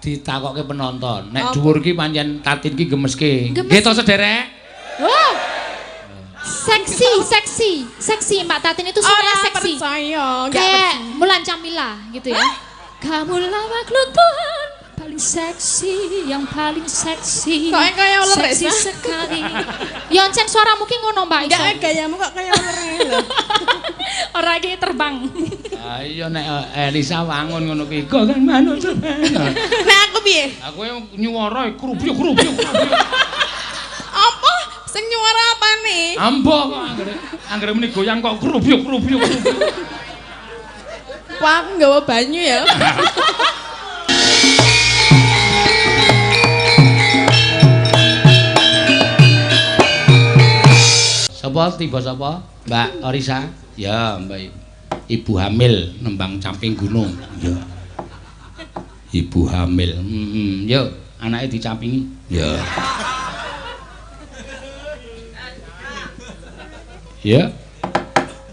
Ditakokke penonton. Nek dhuwur ki pancen Tatin ki gemeske. Nggih to sederek? Wah. Seksi, seksi, seksi Mbak Tatin itu suaranya seksi. Percaya, kayak Mulan Camila gitu ya. Kamu makhluk Tuhan paling seksi, yang paling seksi. Kok kaya uler seksi sekali. Ya encen suaramu ki ngono Mbak. Enggak, gayamu kok kaya uler lho. Ora iki terbang. Ah iya nek Elisa wangun ngono ki kok kan manut. Nek aku piye? Aku nyuwara krubyu-krubyu. Apa? Sing nyuwara apane? Ambo kok anggere muni goyang kok krubyu-krubyu. Wah, aku nggawa banyu ya. Sapa tiba sapa? Mbak Orisa? Ya, Mbak. Ibu hamil nembang Camping Gunung. Ya. Ibu hamil. Heeh, yo anake dicampingi. Ya. Ya.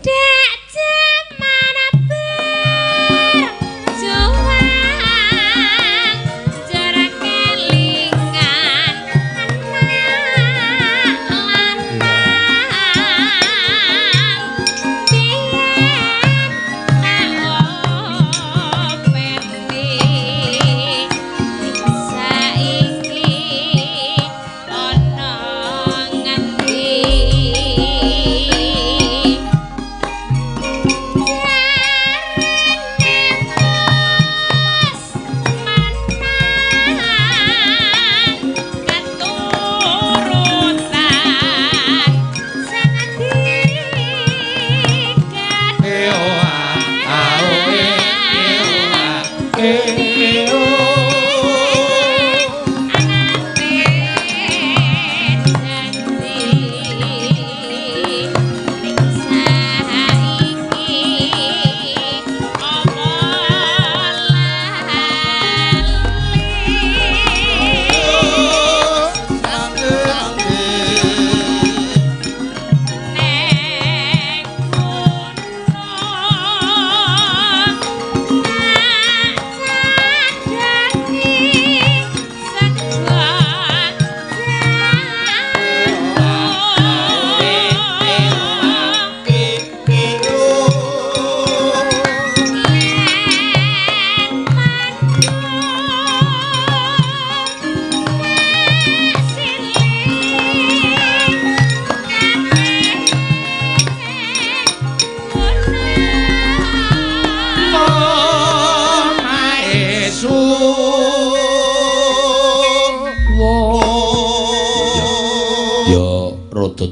Dek cemana berjuang jarang kelingan anak lanang biyen tak openi saiki ana ngendi.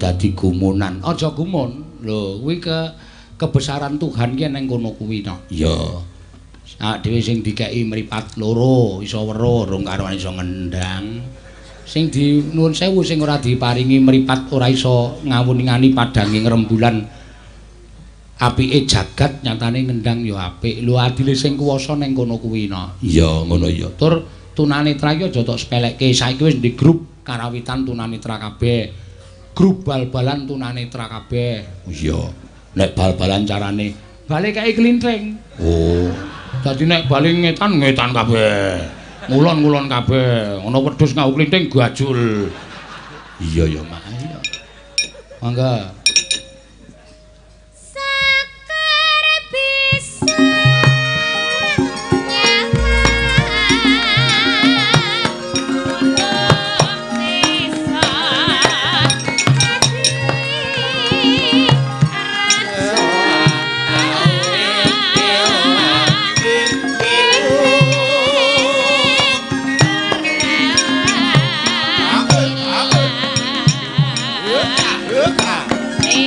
Dadi gumunan. Aja gumun. Lho, kuwi kebesaran Tuhan ki nang kono kuwi to. Iya. Awak dhewe sing dikeki mripat loro, iso weruh, rong karuan iso ngendang. Sing di nuwun sewu sing ora diparingi mripat ora iso ngawuningani padhanging rembulan. Apike jagat nyatane ngendang ya apik. Lho adile sing kuwasa nang kono kuwi no. Iya, ngono ya. Tur tunanetra iki aja tok sepelekke. Saiki wis di grup karawitan tunanetra kabeh. Grup bal-balan tunanetra kabeh. Iya. Nek bal-balan carane bali kae klinting. Oh. Dadi nek bali ngetan ngetan kabeh. Ngulon-ngulon kabeh. Ana wedhus ngau klinting gajul. Iya ya, Mak. Iya. Mangga. Hey.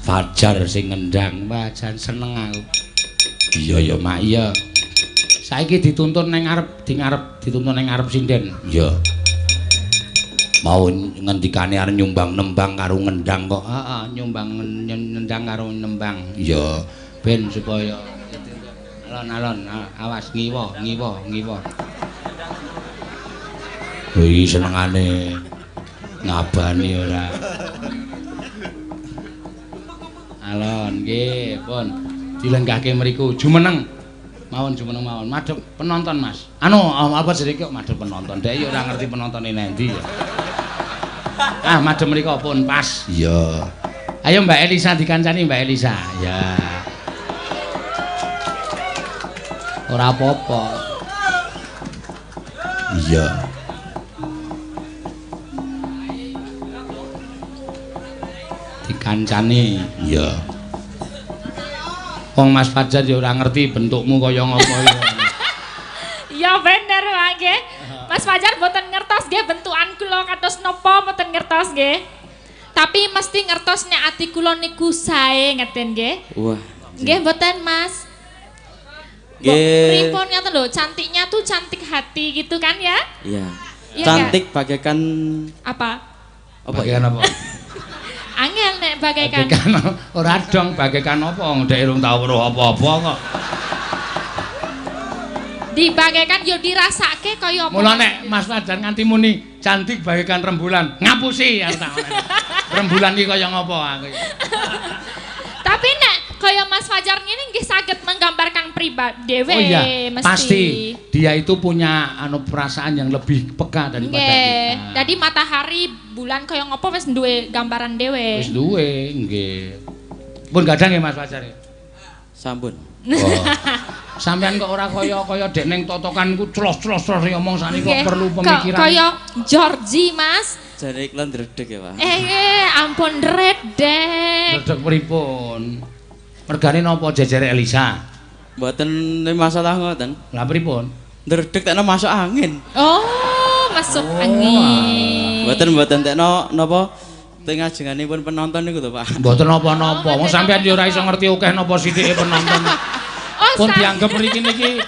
Fajar sing ngendang. Wah, jan seneng aku. Iya ya, Mak, iya. Saiki dituntun ning ngarep, di ngarep, dituntun ning ngarep sinden. Iya. Mau ngendikane arep nyumbang nembang karo ngendang kok. Heeh, nyumbang nendang karo nembang. Iya, ben supaya alon-alon, awas ngiwa, ngiwa, ngiwa. Iki senengane ngabani ora. Alon nggih, pun dilenggahke mriku jumeneng. Mawon jumeneng mawon madhep penonton, Mas. Anu apa jenenge kok madhep penonton. Dhek ya ora ngerti penontone nendi ya. Ah, madhep mriku pun pas. Iya. Ayo Mbak Elisa dikancani Mbak Elisa. Ya. Ora apa-apa. Iya. Dikancani. Iya. Wong Mas Fajar ya ora ngerti bentukmu kaya ngapa ya. Ya bener Pak nggih. Mas Fajar mboten ngertos nggih bentukan kula kados napa mboten ngertos nggih. Tapi mesti ngertos nek ati kula niku sae ngeten nggih. Wah. Nggih mboten Mas. Nggih. Pripun ngaten lho, cantiknya tuh cantik hati gitu kan ya? Iya. Cantik bagaikan apa? Apa bagaikan apa? Angel nek bagaikan. Bagaikan ora dong, bagaikan apa wong dhek urung tau weruh apa-apa kok. Dibagaikan yo dirasake kaya apa. Mula nek Mas Fajar nganti muni cantik bagaikan rembulan, ngapusi aku tak ngono. Rembulan iki kaya ngapa aku. Tapi nek kaya Mas Fajar ngene nggih saged menggambarkan pribadi dhewe. Oh iya, mesti. Pasti dia itu punya anu perasaan yang lebih peka daripada nggih. kita. Jadi matahari, bulan kaya ngopo wis duwe gambaran dhewe. Wis duwe, nggih. Pun gadang nggih Mas Fajar. Sampun. Oh. Sampeyan kok ora kaya-kaya dek ning totokan ku clos-clos omong sakniki kok perlu pemikiran. Kaya Georgie, Mas. Jare kula ndredeg ya, Pak. Ampun ndredeg. Ndredeg pripun? Mergane napa jejere Elisa? Mboten masalah ngoten. Lah pripun? Ndredeg tekno masuk angin. Oh, masuk angin. Mboten tekno napa teng ajenganipun penonton niku lho, Pak. Mboten napa-napa. Wong sampeyan yo ora iso ngerti akeh napa sithike penonton. Oh, pun dianggep mriki niki,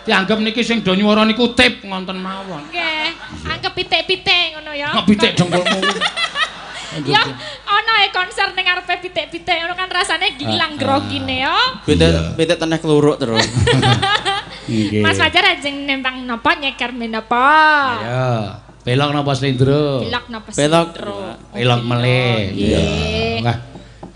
dianggep niki sing do nyuwara niku tip ngonten mawon. Nggih, anggep pitik-pitik ngono ya. Kok pitik dengkulmu. Ya, ana e konser ning ngarepe pitik-pitik ngono kan rasane gilang grogine ya. Pitik teneh kluruk terus. Nggih. Mas Fajar ajeng nembang napa nyeker menapa? Ayo, pelok napa slendro? Pelok napa slendro? Pelok melih. Iya. Wah.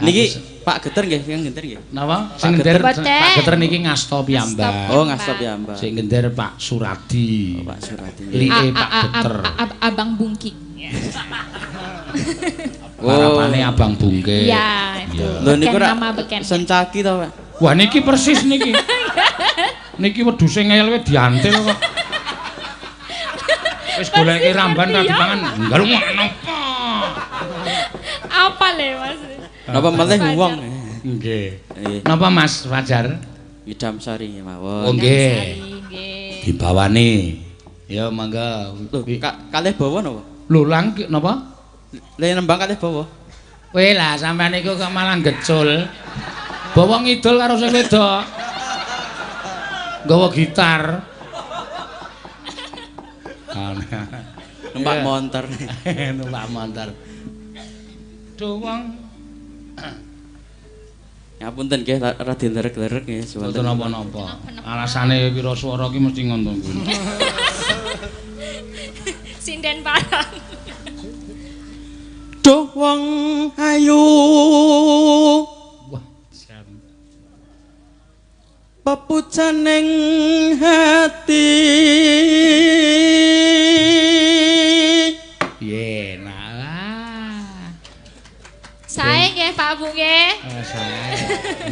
Niki Pak Geter nggih, sing genter nggih. Napa? Sing genter Pak Geter niki ngasta piyambak. Oh, ngasta piyambak. Sing genter Pak Suradi. Oh, Pak Suradi. Like Pak Geter. Abang Bungkik. Parapane Abang Bungkik. Iya, itu. Lho niku ra sencaki to, Pak. Wah, niki persis niki. Niki wedhuse ngeyel wae diantil kok. Wis goleke ramban ra dipangan. Nggalu napa? Apa le, Mas? Napa melih wong? Nggih. Napa Mas Fajar? Idam Sari mawon. Oh nggih. Dibawani. Ya mangga. Lho, kalih bawa napa? Lho lang napa? Le nembang kalih bawa. Kowe lah sampean niku kok malah gecul. Bawa ngidul karo sing wedok. Nggawa gitar. Numpak montor. Numpak montor. Duh wong. Ngapunten nggih rada lerek-lerek nggih suwanten. Mboten napa-napa. Alasane pira swara ki mesti ngono kuwi. Sinden parang. Duh wong ayu. Wah, jan. Pepujaning hati. Piye nah. Sae nggih Pak Bu nggih. Sae.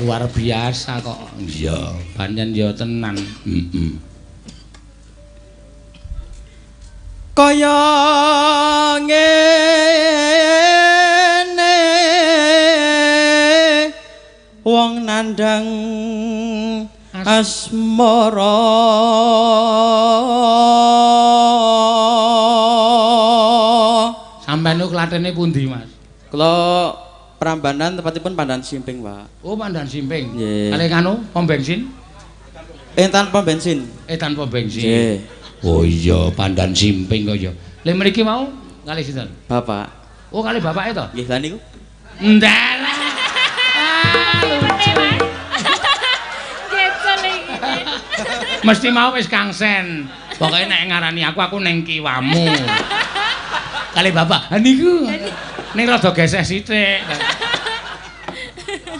Luar biasa kok. Iya, pancen ya tenan. Heeh. Kaya ngene wong nandhang asmara. Sampeyan niku klatene pundi, Mas? Kula Prambanan tepatipun Pandan Simping, Pak. Oh, Pandan Simping. Nggih. Kalih nganu pom bensin? Tanpa bensin. Tanpa bensin. Nggih. Oh iya, Pandan Simping kok ya. Lha mriki mau kalih sinten? Bapak. Oh, kalih bapake to? Nggih, lha niku. Ndalah. Ah, lucu. Gecol iki. Mesti mau wis kangsen. Pokoke nek ngarani aku ning kiwamu. Kalih bapak, ha niku. Ning rada geseh sithik.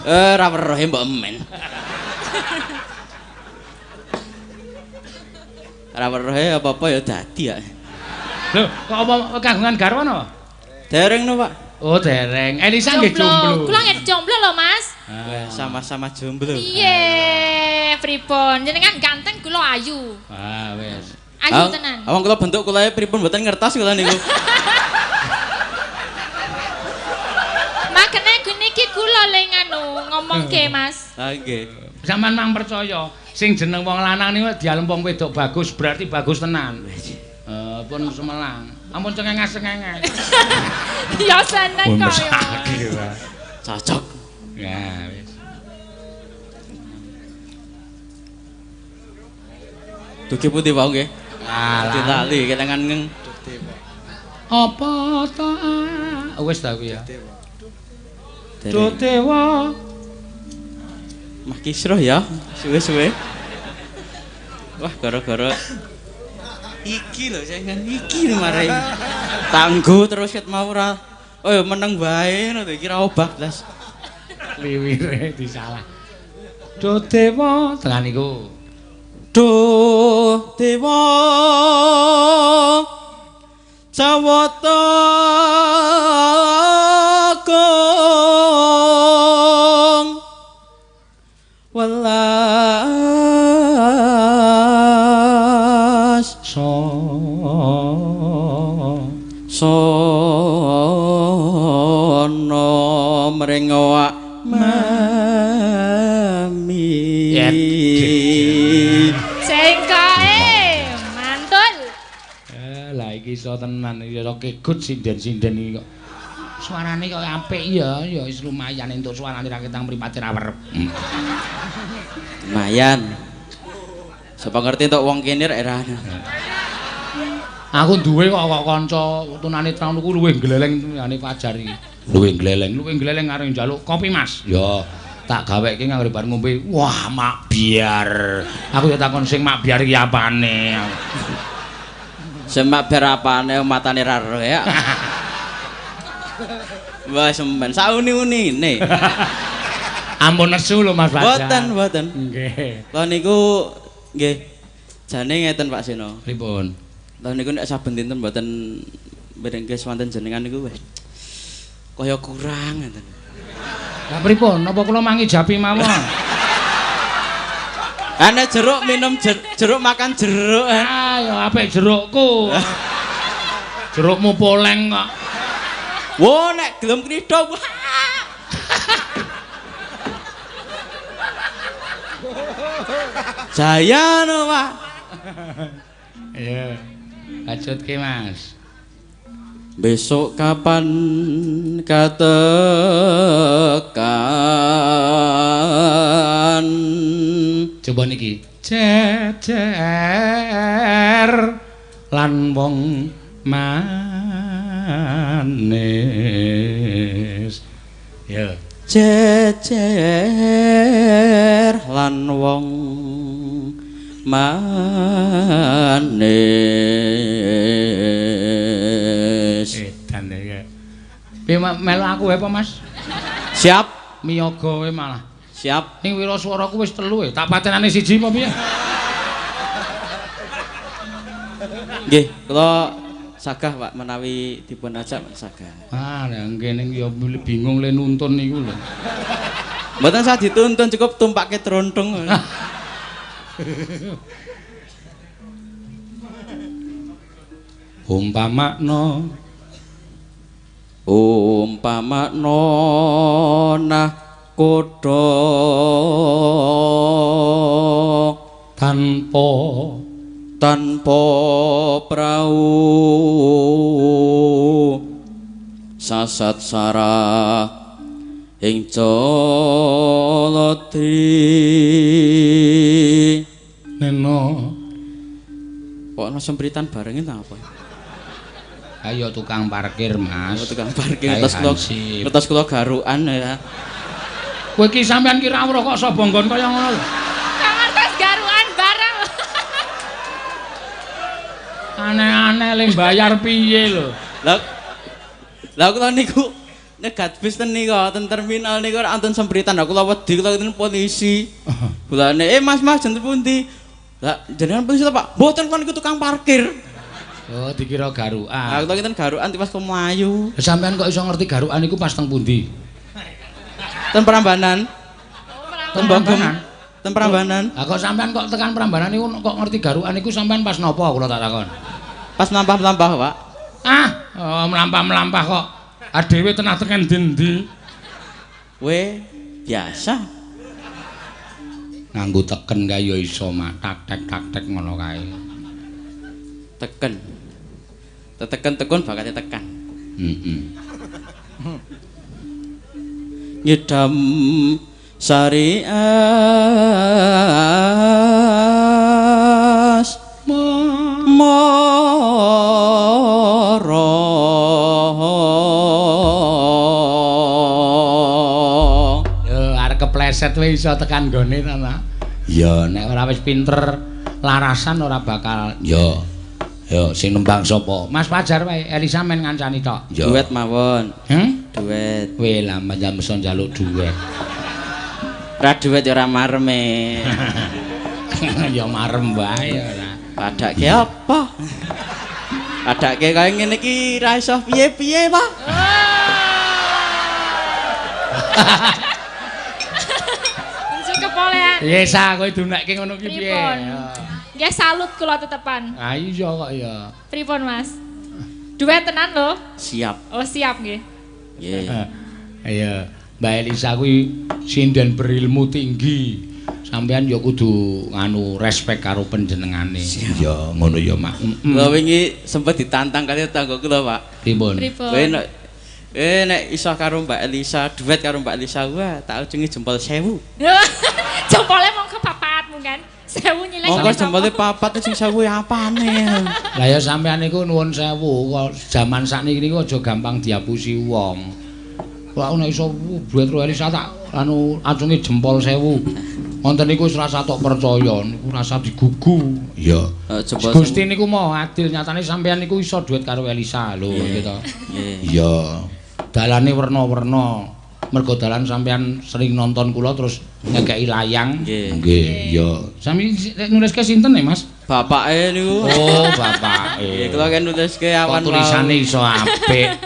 Ra weruhe mbok emen. Ra weruhe apa-apa ya dadi ya. Lho, kok apa kagungan garwa napa? Dereng no, Pak. Oh, dereng. Elisa nggih jomblo. Kula nggih jomblo lho, Mas. Sama-sama jomblo. Piye, pripun? Jenengan ganteng kula ayu. Ah, wis. Ayu tenan. Awang kula bentuk kula pripun mboten ngertos kula niku. Makane niki kula le nganu ngomongke, Mas. Ha nggih. Sampeyan mang percaya sing jeneng wong lanang niku dialem wong wedok bagus berarti bagus tenan. Pun semelang. Ampun cengenges-cengenges. Ya seneng kok ya. Cocok. Ya wis. Dugi pundi wau nggih? Alah. Lali kelengan ngeng. Apa ta? Wis ta kuwi ya. Do dewa. Mah kisruh ya, suwe-suwe. Wah, gara-gara iki lho jenengan iki lho marai. Tangguh terus ket mau ora. Oh ya meneng wae ngono iki ra obah blas. Liwire disalah. Do dewa tenan niku. Do dewa Jawata agung welas sono mrengowak mami. Cengkoke mantul. Lah iki iso tenan iki iso kegut sinden-sinden iki kok. Suarane kok apik ya, ya wis lumayan entuk suarane ra ketang mripate ra werep. Lumayan. Sapa ngerti entuk wong kene rek ra. Aku duwe kok kanca tunane traun ku luwih gleleng tunane Fajar iki. Luwih gleleng arep njaluk kopi, Mas. Ya, tak gaweke nganggo bar ngombe. Wah, mak biar. Aku ya takon sing mak biar iki apane. Sing mak biar apane matane ra roh ya. Wah, semben sauni-unine. Ampun nesu lho Mas Fajar. Mboten, mboten. Nggih. Lha niku nggih. Jane ngeten Pak Seno. Pripun? Lha niku nek saben dinten mboten mrengkes wonten jenengan niku wis kaya kurang ngeten. Lah pripun? Napa kula mangijapi mawon? Ana jeruk minum jeruk makan jeruk. Ah, ya apik jerukku. Jerukmu poleng kok. Wo nek gelem klitho. Jaya no, Pak. Iya. Lanjutke, Mas. Besok kapan katekan. Coba niki. Jejer lan wong manis. Ya. Jejer lan wong manis. Edan iki. Piye melu aku wae apa, Mas? Siap. Miyaga wae malah. Siap. Ning wiraswaraku wis telu e. Tak patenane siji apa piye? Nggih, kula sagah Pak menawi dipun ajak sagah. Ah, nggih ning ya bingung le nuntun niku lho. Mboten sah dituntun, cukup tumpake tronthong. Umpamakno umpamakno nahkoda tanpa tanpa prau sasat sarah Ing Jaladri. Neno. Kok ana sempritan barengin ta apa? Ayo tukang parkir, Mas. Oh, tukang parkir terus kula garukan ya. Kowe iki sampean ki ra weruh kok sapa nggon kaya ngono lho. Kang ngertos garukan bareng. Aneh-aneh le bayar piye lho. Lah lah kula niku nyegat bis ten nika ten terminal niku ora wonten sempritan. Lah kula wedi kula ten polisi. Bulane, Mas, Mas jenten pundi? Lah jenengan polisi ta, Pak? Mboten kula niku tukang parkir. Oh, dikira garukan. Lah kula kinten garukan tiwas kemayu. Sampean kok iso ngerti garukan iku pas teng pundi? Ten Prambanan. Oh, Ten Prambanan. Ten Prambanan. Lah kok sampean kok tekan Prambanan niku kok ngerti garukan niku sampean pas napa kula tak takon? Pas mlampah-mlampah, Pak. Ah, oh, mlampah-mlampah kok. Adewe tenah teken ndi-ndi. We biasa. Nganggo teken kae ya iso mak tak-tek ngono kae. Teken. Teteken tekun bakate tekan. Heeh. Ngidam sari as mara. Yo arep kepleset wae iso tekan nggone ta ta. Ya nek ora wis pinter larasan ora bakal. Ya. Yo sing nembang sapa? Mas Fajar wae, Elisa men ngancani tok. Duet mawon. Duet. Kowe lah manjam iso njaluk duet. Ra duet ya ora marem e. Ya marem wae ora. Padake apa? Padake kaya ngene iki ra iso piye-piye, Pak. Njuk kepolean. Piye sa kowe dunekke ngono ki piye? Nggih salut kula tetepan. Ah iya kok ya. Pripun, Mas? Duet tenan lho. Siap. Oh, siap nggih. Nggih. Iya, Mbak Elisa kuwi sinden berilmu tinggi. Sampeyan ya kudu nganu respek karo panjenengane. Ya ngono ya, Mak. Lha wingi sempet ditantang kali tangga kula, Pak. Pripun? Kowe nek nek iso karo Mbak Elisa, duet karo Mbak Elisa, wah tak ujungi jempol 1000. Jempole mongko papat mungkin. 1000 nyileh. Mongko jempole papat sing 1000 apane? Lah ya sampeyan niku nuwun sewu, kok jaman sakniki niku aja gampang diapusi wong. Kok aku nek iso duet karo Elisa tak anu acungi jempol 1000. Wonten niku wis rasa tok percaya, niku rasa digugu. Iya. Gusti niku maha adil, nyatane sampeyan niku iso duet karo Elisa lho gitu. Iya. Dalane werna-werna. Mergo dalan sampeyan sering nonton kula terus ngekeki layang. Nggih, iya. Sami nuliske sinten nih, Mas? Bapake niku. Oh, bapake. Nggih, kula kan nuliske awan. Tulisane iso apik.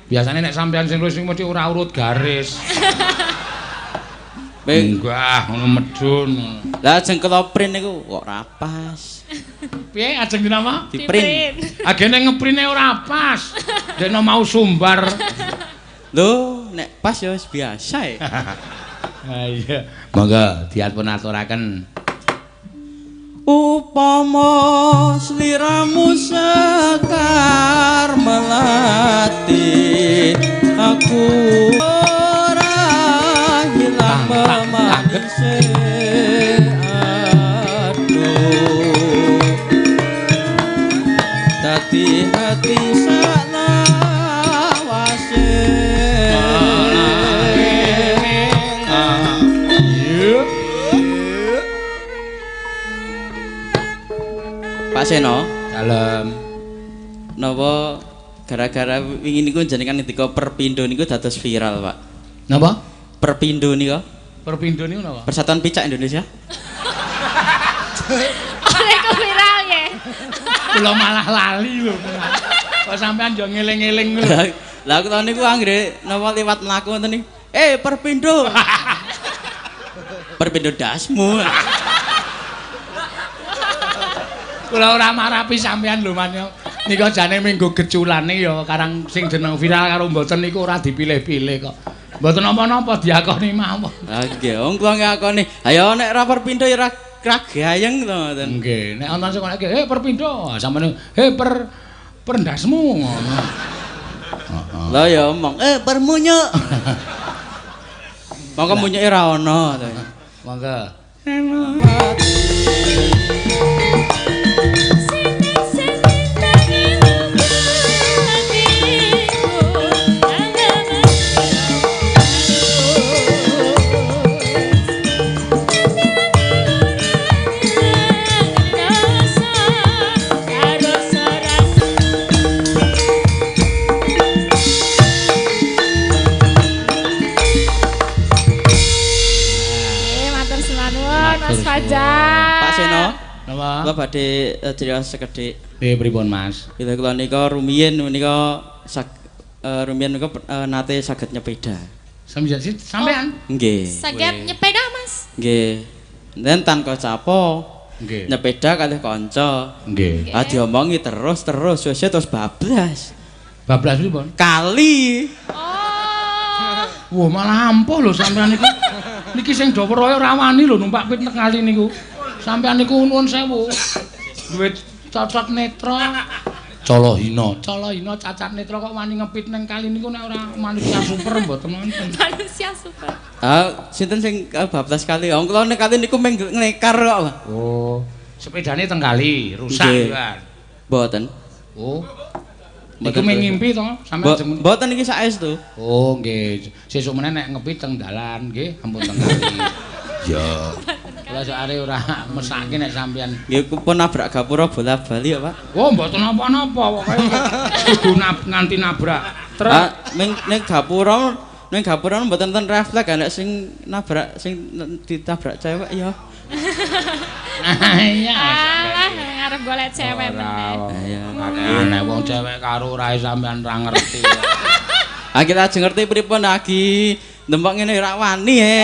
Biasane nek sampeyan sing nulis niku mesti ora urut garis. Enggak, ngono medun. Lah ajeng kula print niku kok ora pas. Piye ajeng dinapa? Di-print. Agene ngeprinte ora pas. Dekno mau sumbar. Lho, nek pas ya wis biasa ya. Ha iya. Monggo diatpun aturaken. Upama sliramu sekar melati, aku ora hilang memanise. Aduh, dadi hati salawase. Pak Seno, dalem. Napa gara-gara wingi niku jenengan ngendika Perpindo niku dados viral, Pak? Napa? Perpindo niku. Perpindo niku napa? Persatuan Picak Indonesia. Niku viral nggih. Kula malah lali lho. Kok sampean yo ngeling-eling lho. Lah kula niku anggere napa liwat mlaku ngoten niku. Perpindo. Perpindo dasmu. Kula ora marapi sampean lho Man. Nika jane minggu geculane ya karang sing jeneng viral karo mboten niku ora dipilih-pilih kok. Mboten napa-napa diakoni mawon. Ha nggih, wong kula ngakoni. Ayo nek ora Perpindo ya ora gayeng to ngoten. Nggih, nek ana sing kok Perpindo, sampeyan perndasmu ngono. Heeh. Lah ya omong, permunyuk. Monggo munyuke ra ono to. Monggo. Pak Seno. Napa? Kula badhe criyos sekedhik. Nggih pripun, Mas? Kula kula nika rumiyin menika rumiyin nika nate saged nyepeda. Sampean? Nggih. Saged nyepeda, Mas? Nggih. Enten tanpa capo. Nggih. Nyepeda kalih kanca. Nggih. Ah diomongi terus suwe terus bablas. Bablas pripun? Kali. Oh. Wah, malah ampuh lho sampean niku. Niki sing do weruh ora wani lho numpak pit nek kali niku. Sampean niku nuwun sewu. Duwe cacat netra. Calohina, calohina cacat netra kok wani ngepit nang kali niku nek ora manusia super mboten wonten. Manusia super. Ah, sinten sing bablas kali? Wong kula nek kali niku mung nglekar kok. Oh, sepedane teng kali, rusak kan. Mboten. Oh. Niku mung ngimpi to, sampean jeng. Mboten iki saestu. Oh, nggih. Sesuk meneh nek ngepit teng dalan nggih, ampun teng kali. Ya. Kula soalé ora mesake nek sampean. Nggih pun nabrak gapura bola-bali ya, Pak. Oh, mboten napa-napa, pokoke kudu nganti nabrak truk. Ah, ning gapura, ning gapura mboten enten refleks nek sing nabrak sing ditabrak cewek ya. Iya. Alah, ngarep golek cewek meneh. Iya. Aneh wong cewek karo rae sampean ra ngerti. Ah kita aja ngerti pripun lagi. Ndemok ngene ora wani e.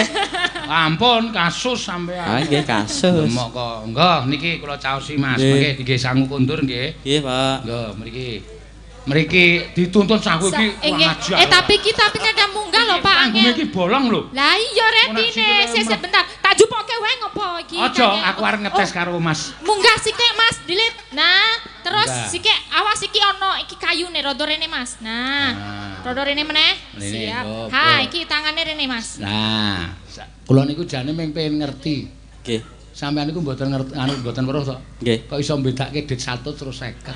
Ampun kasus sampean. Ah nggih kasus. Ndemok kok. Nggih niki kula caosi Mas. Mengke nggih sangu kondur nggih. Nggih, Pak. Nggih mriki. Mriki dituntun sangu iki kurang ajar. Tapi iki tapi kadang munggah lho Pak. Panggunge iki bolong lho. Lah iya retine. Sik bentar. Tak jupoke wae ngopo iki. Aja aku arep ngetes karo Mas. Munggah sikik Mas, dilit. Nah, terus sikik awas iki ana iki kayune rada rene Mas. Nah, rada rene meneh. Siap. Ha, iki tangane rene Mas. Nah, kula niku jane mung pengen ngerti. Nggih. Sampeyan niku mboten ngerti anu mboten weruh to? Nggih. Kok iso mbedake dit 1 terus 50.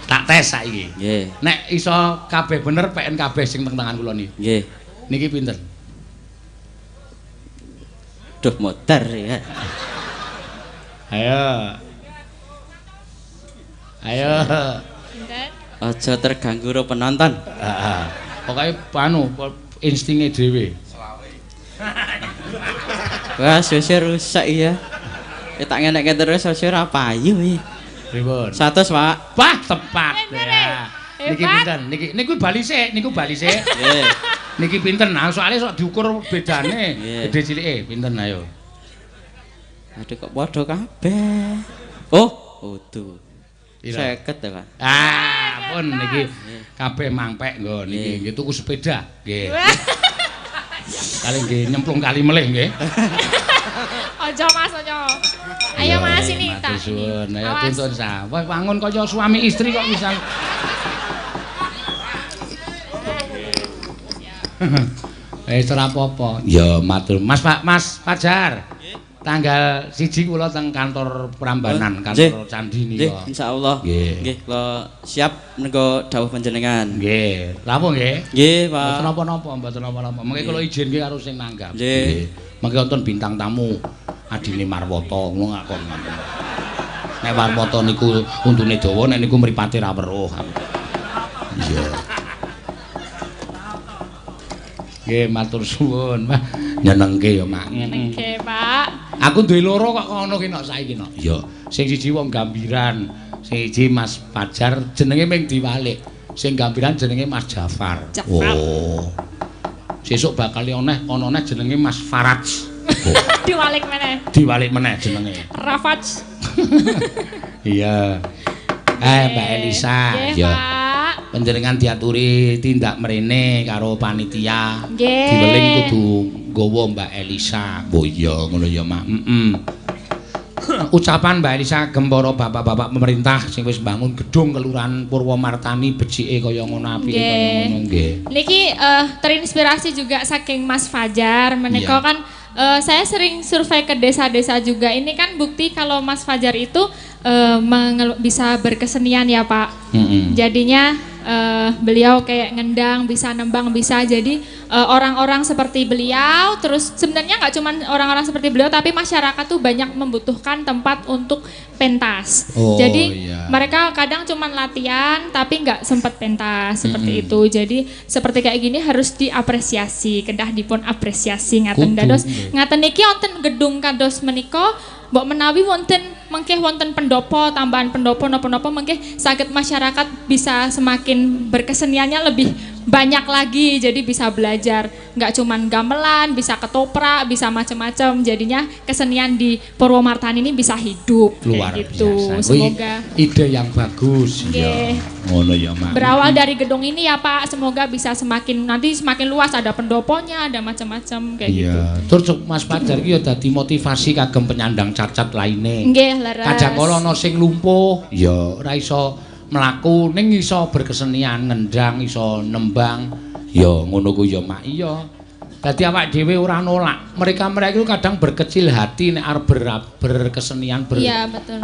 Tak tes saiki. Nggih. Nek iso kabeh bener PN kabeh sing teng tangan kula niki. Nggih. Niki pinten? Duh motor ya. Ayo. Ayo. Pinten? Aja terganggu ro penonton. Heeh. Pokoke anu instinge dhewe. Wah, suwe rusak ya. Tak ngenekke terus suwe ora payu iki. Pripun? 100, Pak. Wah, tepat. Ya. Niki pinten? Niki niku bali sik, niku bali sik. Nggih. Niki pinten? Nah, soalé sok diukur bedane, gedhe cilike pinten ayo. Aduh kok padha kabeh. Oh, udu. 50 ya, Pak. Ah, pun niki kabeh mangpek nggo niki nggih tuku sepeda nggih. Kali nggih nyemplung kali melih nggih. Aja Mas, aja. Ayo Mas ini tak. Ayo tuntun sa. Wah wangun kaya suami istri kok bisa. Wis ora apa-apa. Ya matur. Mas Pak, Mas Fajar. Tanggal 1 kula teng kantor Prambanan, kantor Candi nika. Nggih, insyaallah. Nggih, kula siap menika dawuh panjenengan. Nggih. Rawuh nggih? Nggih, Pak. Mboten napa-napa, mboten napa-napa. Mengke kula izinke karo sing nanggap. Nggih. Mengke wonten bintang tamu adine Marwata ngono ngakon ngoten. Nek Marwata niku untune dawa, nek niku mripate ra weruh. Iya. Nggih, matur suwun. Wah, nyenengke ya, Mak. Nyenengke, Pak. Aku duwe loro kok ngono ki nok saiki nok. Iya, sing siji wong Gambiran, sing siji Mas Fajar jenenge ming diwalik. Sing Gambiran jenenge Mas Jafar. Oh. Sesuk bakal oneh ana neh jenenge Mas Faraj. Oh. Diwalik meneh. Diwalik meneh jenenge. Rafaj. Iya. Mbak Elisa. Nggih, Pak. Panjenengan diaturi tindak mrene karo panitia. Nggih. Diweling kudu nggawa Mbak Elisa. Oh iya ngono ya, Mak. Heeh. Ucapan Mbak Elisa kagem para bapak-bapak pemerintah sing wis bangun gedung Kelurahan Purwomartani becike kaya ngono apike kaya ngono nggih. Niki terinspirasi juga saking Mas Fajar menika kan saya sering survei ke desa-desa juga. Ini kan bukti kalau Mas Fajar itu bisa berkesenian ya Pak. Jadinya beliau kayak ngendang, bisa nembang, bisa. Jadi orang-orang seperti beliau, terus sebenarnya nggak cuma orang-orang seperti beliau, tapi masyarakat tuh banyak membutuhkan tempat untuk pentas. Oh, jadi iya. mereka kadang cuma latihan, tapi nggak sempat pentas seperti itu. Jadi seperti kayak gini harus diapresiasi, kedah dipun apresiasi ngaten dados. Ngaten niki wonten gedung kados menika, mbok menawi wonten mengke wonten pendopo, tambahan pendopo napa-napa mengke saged masyarakat bisa semakin berkeseniannya lebih banyak lagi, jadi bisa belajar nggak cuman gamelan, bisa ketoprak, bisa macam-macam, jadinya kesenian di Purwomartani ini bisa hidup luar gitu. Biasa. Semoga ide yang bagus ya. Ngono ya, Mak. Berawal dari gedung ini ya Pak, semoga bisa semakin nanti semakin luas, ada pendoponya, ada macam-macam kayak gitu. Terus Mas Fajar iki ya dadi motivasi kagem penyandang cacat laine. Nggih, leres. Kadang kala ana sing lumpuh ya ora iso mlaku ning iso berkesenian, ngendang, iso nembang. Ya ngono kuwi ya Mak. Iya. Dadi awak dhewe ora nolak. Mereka-mereka itu kadang berkecil hati nek arep berkesenian, iya, betul.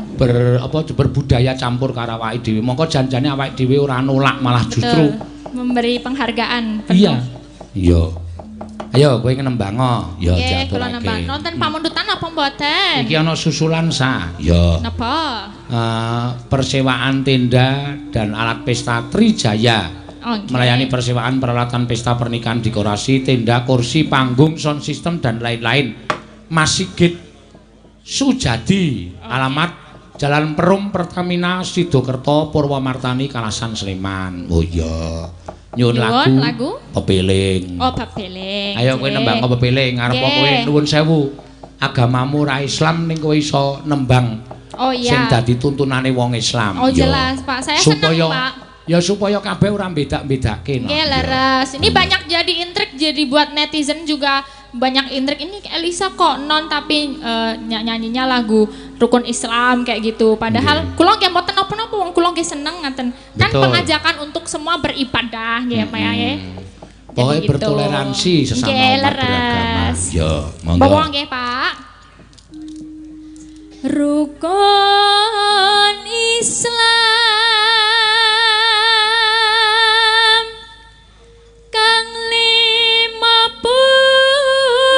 Berbudaya campur karo awake dhewe. Mongko janjane awake dhewe ora nolak, malah betul. Justru memberi penghargaan penuh. Iya. Iya. Ayo kowe nembang. Ya diaturake. Nonton pamundutan apa mboten? Iki ana susulan sa. Ya. Napa? Persewaan tenda dan alat pesta Trijaya. Oh, okay. Melayani persewaan peralatan pesta pernikahan, dekorasi, tenda, kursi, panggung, sound system dan lain-lain. Mas Sigit Sujadi, okay. Alamat Jalan Perum Pertamina Sidokerto Purwomartani Kalasan Sleman. Oh iya. Nyuwun lagu Pepeling. Oh, Pepeling. Ayo kowe nembang Pepeling, arep kowe nuwun sewu. Agamamu ora Islam ning kowe iso nembang. Oh iya. Sing dadi tuntunane wong Islam. Oh jelas, Pak. Saya seneng, Pak. Ya supaya kabeh ora beda-bedake. Nggih, leres. Ini banyak jadi intrik, jadi buat netizen juga banyak intrik. Ini Elisa kok non tapi nyanyinya lagu rukun Islam kayak gitu. Padahal kula nggih mboten napa-napa, wong kula nggih seneng ngaten. Kan pengajakan untuk semua beribadah nggih Pak ya. Pokoke gitu. Bertoleransi sesama umat beragama. Ya, monggo. Bawa nggih, Pak. Rukun Islam kang lima puniki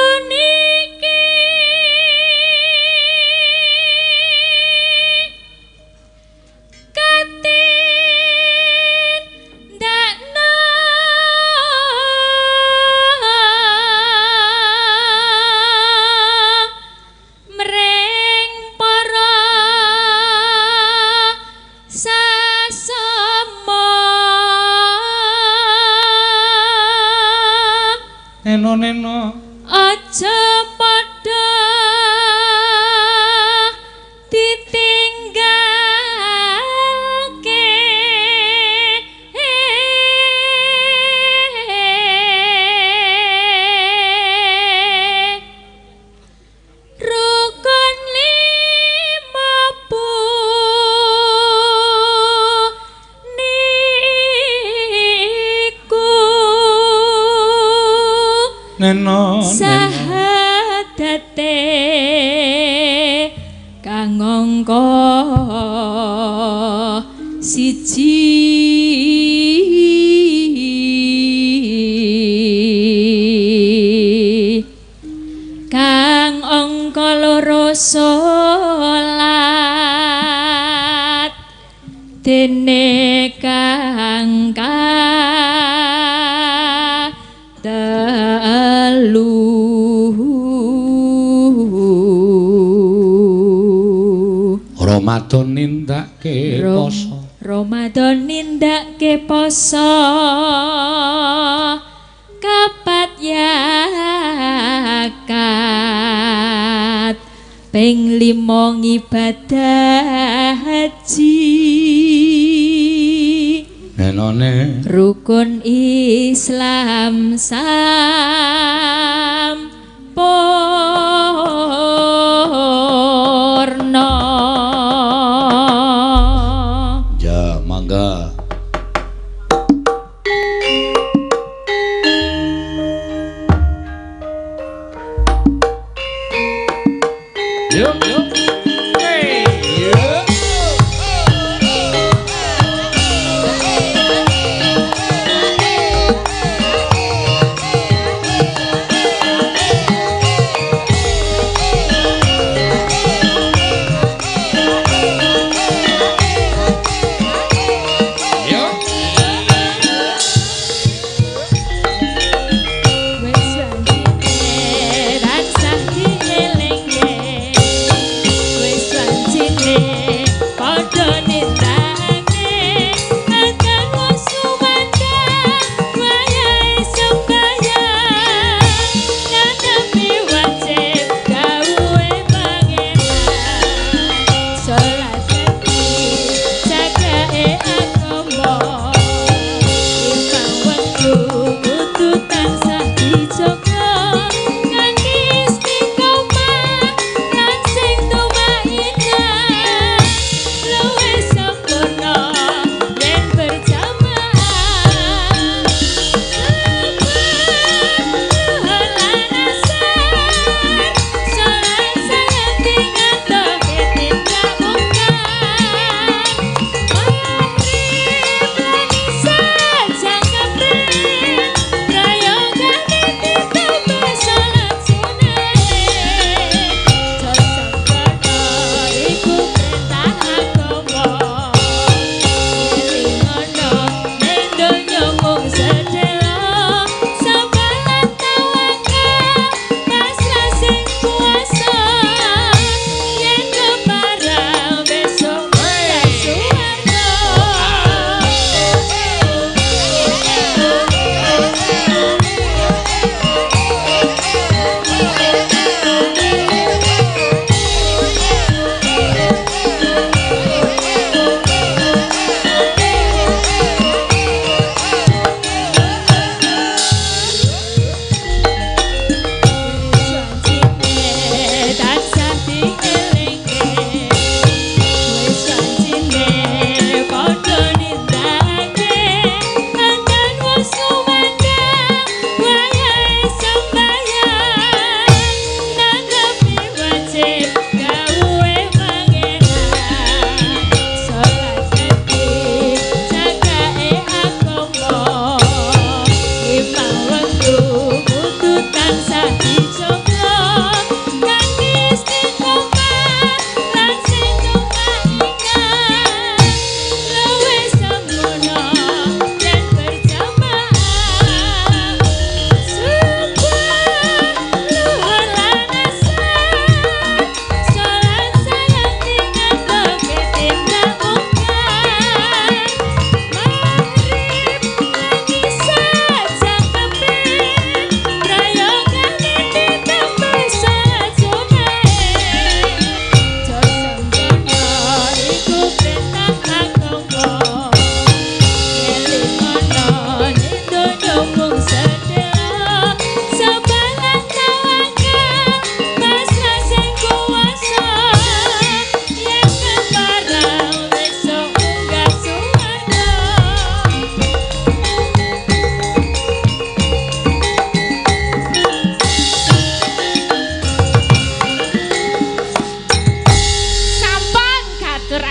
katindakna mring para sasama. Neno neno aja padha ditinggalke rukun lima puniku neno sahadate kang angka siji kang angka loro salat dene kang telu Ramadan nindakake poso. Ramadan nindakake poso kapat yakat ping lima ngibadah haji. Nenone rukun Islam sampurna.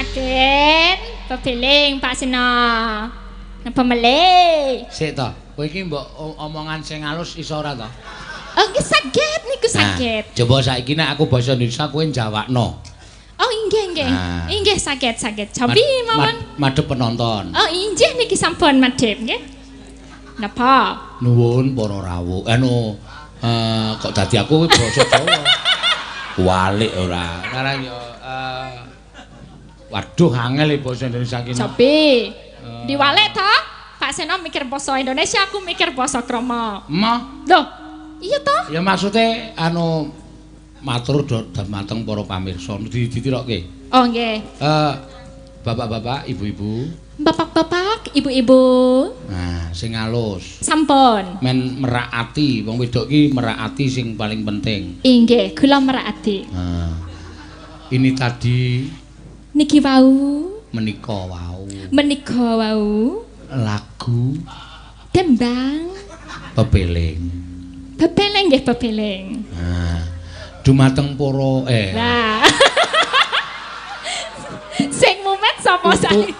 Ngaturaken pebeling Pak Seno. Napa melih? Sik to, kowe iki mbok omongan sing alus iso ora to? Oh nggih saged niku saged. Nah, coba saiki nek aku basa Indonesia kowe njawakno. Oh inggih nggih. Nah. Inggih saged saged. Cobi mawon. Madhep penonton. Oh inggih niki sampun madhep nggih. Napa? Nuwun para rawuh. Anu kok dadi aku basa Jawa. Walik ora. Karang yo waduh angel basa Indonesia iki. Cobi. Diwalek ta? Pak Seno mikir basa Indonesia, aku mikir basa krama. Emoh. Loh, iya toh? Ya maksude anu matur dumateng para pamirsa ditirokke. Oh nggih. Bapak-bapak, ibu-ibu. Bapak-bapak, ibu-ibu. Nah, sing alus. Sampun. Men merak ati, wong wedok iki merak ati sing paling penting. Inggih, kula merak ati. Nah, ini tadi niki wau menika wau. Menika wau lagu tembang pepeling. Pepeling nggih pepeling. Nah, dumateng para Nah. Sing mumet sapa saiki?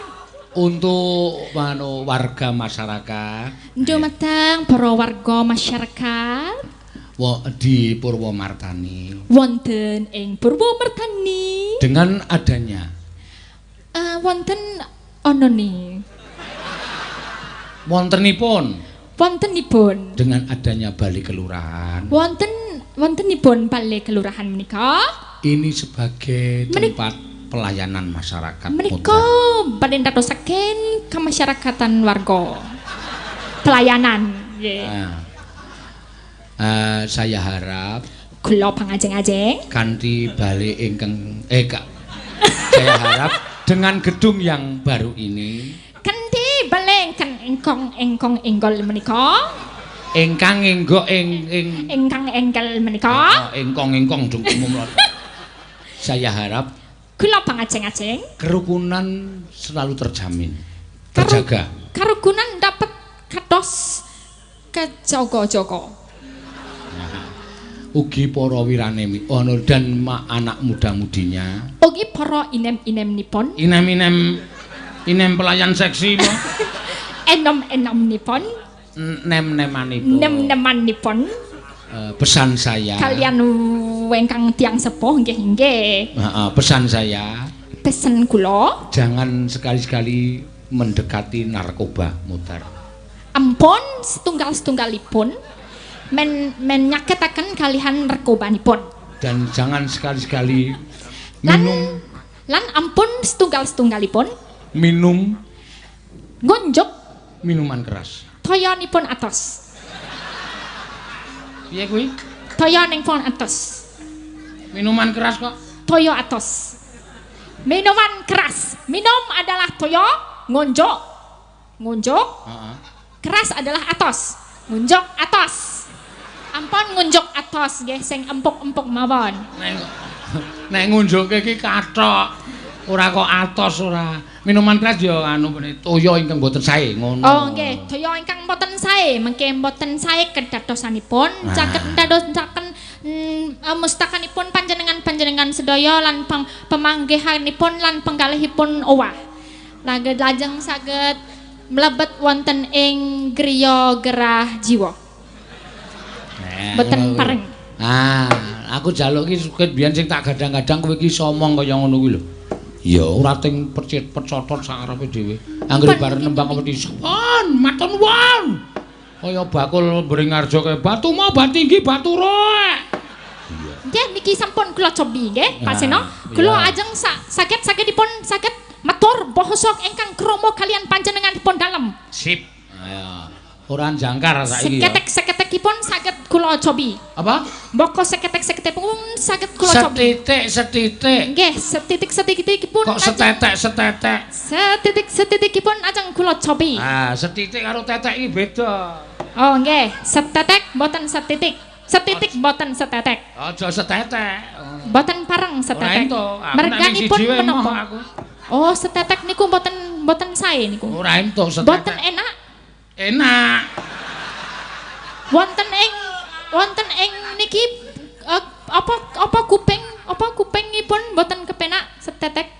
Untuk manu warga masyarakat. Dumateng para warga masyarakat di Purwomartani. Wonten ing Purwomartani. Dengan adanya wonten onone. Wontenipun. Wontenipun. Dengan adanya balai kelurahan. Wontenipun balai kelurahan menika. Ini sebagai tempat pelayanan masyarakat. Menika badhe ndadosaken kemasyarakatan warga. Pelayanan nggih. Nah, saya harap kula pangajeng-ajeng kanthi balai ingkang saya harap dengan gedung yang baru ini kanthi balai ingkang engkong enggol menika ingkang enggok ing ingkang engkel menika engkong engkong dong umum. Saya harap kula pangajeng-ajeng kerukunan selalu terjamin, terjaga. Kerukunan dapat kados kejaga-jaga. Nah, ugi para wiranemi ono dan anak muda-mudinya. Ugi para inem-inemnipun. Inem-inem inem pelayan seksi po. Enom-enomnipun. Nem-nemanipun. Nem-nemanipun. Pesan saya kalian ingkang tiyang sepuh nggih nggih. Pesan saya. Pesen kula jangan sekali-sekali mendekati narkoba mutar. Ampun setunggal-setunggalipun men nyaketaken kalihan narkobanipun. Dan jangan sekali-sekali minum lan ampun setunggal-setunggalipun minum ngunjuk minuman keras. Toyonipun atos. Piye kuwi? Toya ning pon atos. Minuman keras kok? Toya atos. Minuman keras. Minum adalah toya, ngonjok. Ngonjok. Heeh. Keras adalah atos. Ngonjok atos. Ampun ngonjok atos nggih sing empuk-empuk mawon. Nek ngonjoke iki kathok. Ora kok atos ora. Minuman keras ya anu toya ingkang mboten sae ngono. Oh nggih, toya ingkang mboten sae, mengke mboten sae kedadosanipun, caket ndadosaken mustakanipun panjenengan-panjenengan sedaya lan pemanggihanipun lan penggalihipun owah. Lajeng saged mlebet wonten ing griya gerah jiwa. Mboten pareng. Ah, aku njaluk iki sukit biyen sing tak gadang-gadang kowe iki iso omong kaya ngono kuwi lho. Ya ora ting percit-percotot sakarepe dhewe. Anggere bareng nembang apa disepon, matur nuwun. Kaya bakul Bringarjo kaya batu mau batu tinggi batu roek. Iya. Nggih niki sampun kula cobi nggih, Pak Seno. Kula ajeng saged-sagedipun saged matur basa ingkang krama kalian panjenenganipun dalem. Sip. Ayo. Ora jangkar saiki ya. Seketek-seketekipun saged kula cobi. Apa? Mboko seketek-seketekipun saged kula cobi. Setitik-setitik. Nggih, setitik-setitikipun. Kok setetek-setetek? Setitik-setitikipun ajeng kula cobi. Ah, setitik karo tetek iki beda. Oh nggih, setetek mboten setitik. Setitik mboten setetek. Aja setetek. Mboten pareng setetek. Merganipun menapa? Oh, setetek niku mboten mboten sae niku. Ora entuk setetek. Mboten enak. Enak. Wonten ing niki apa kupingipun mboten kepenak setetek.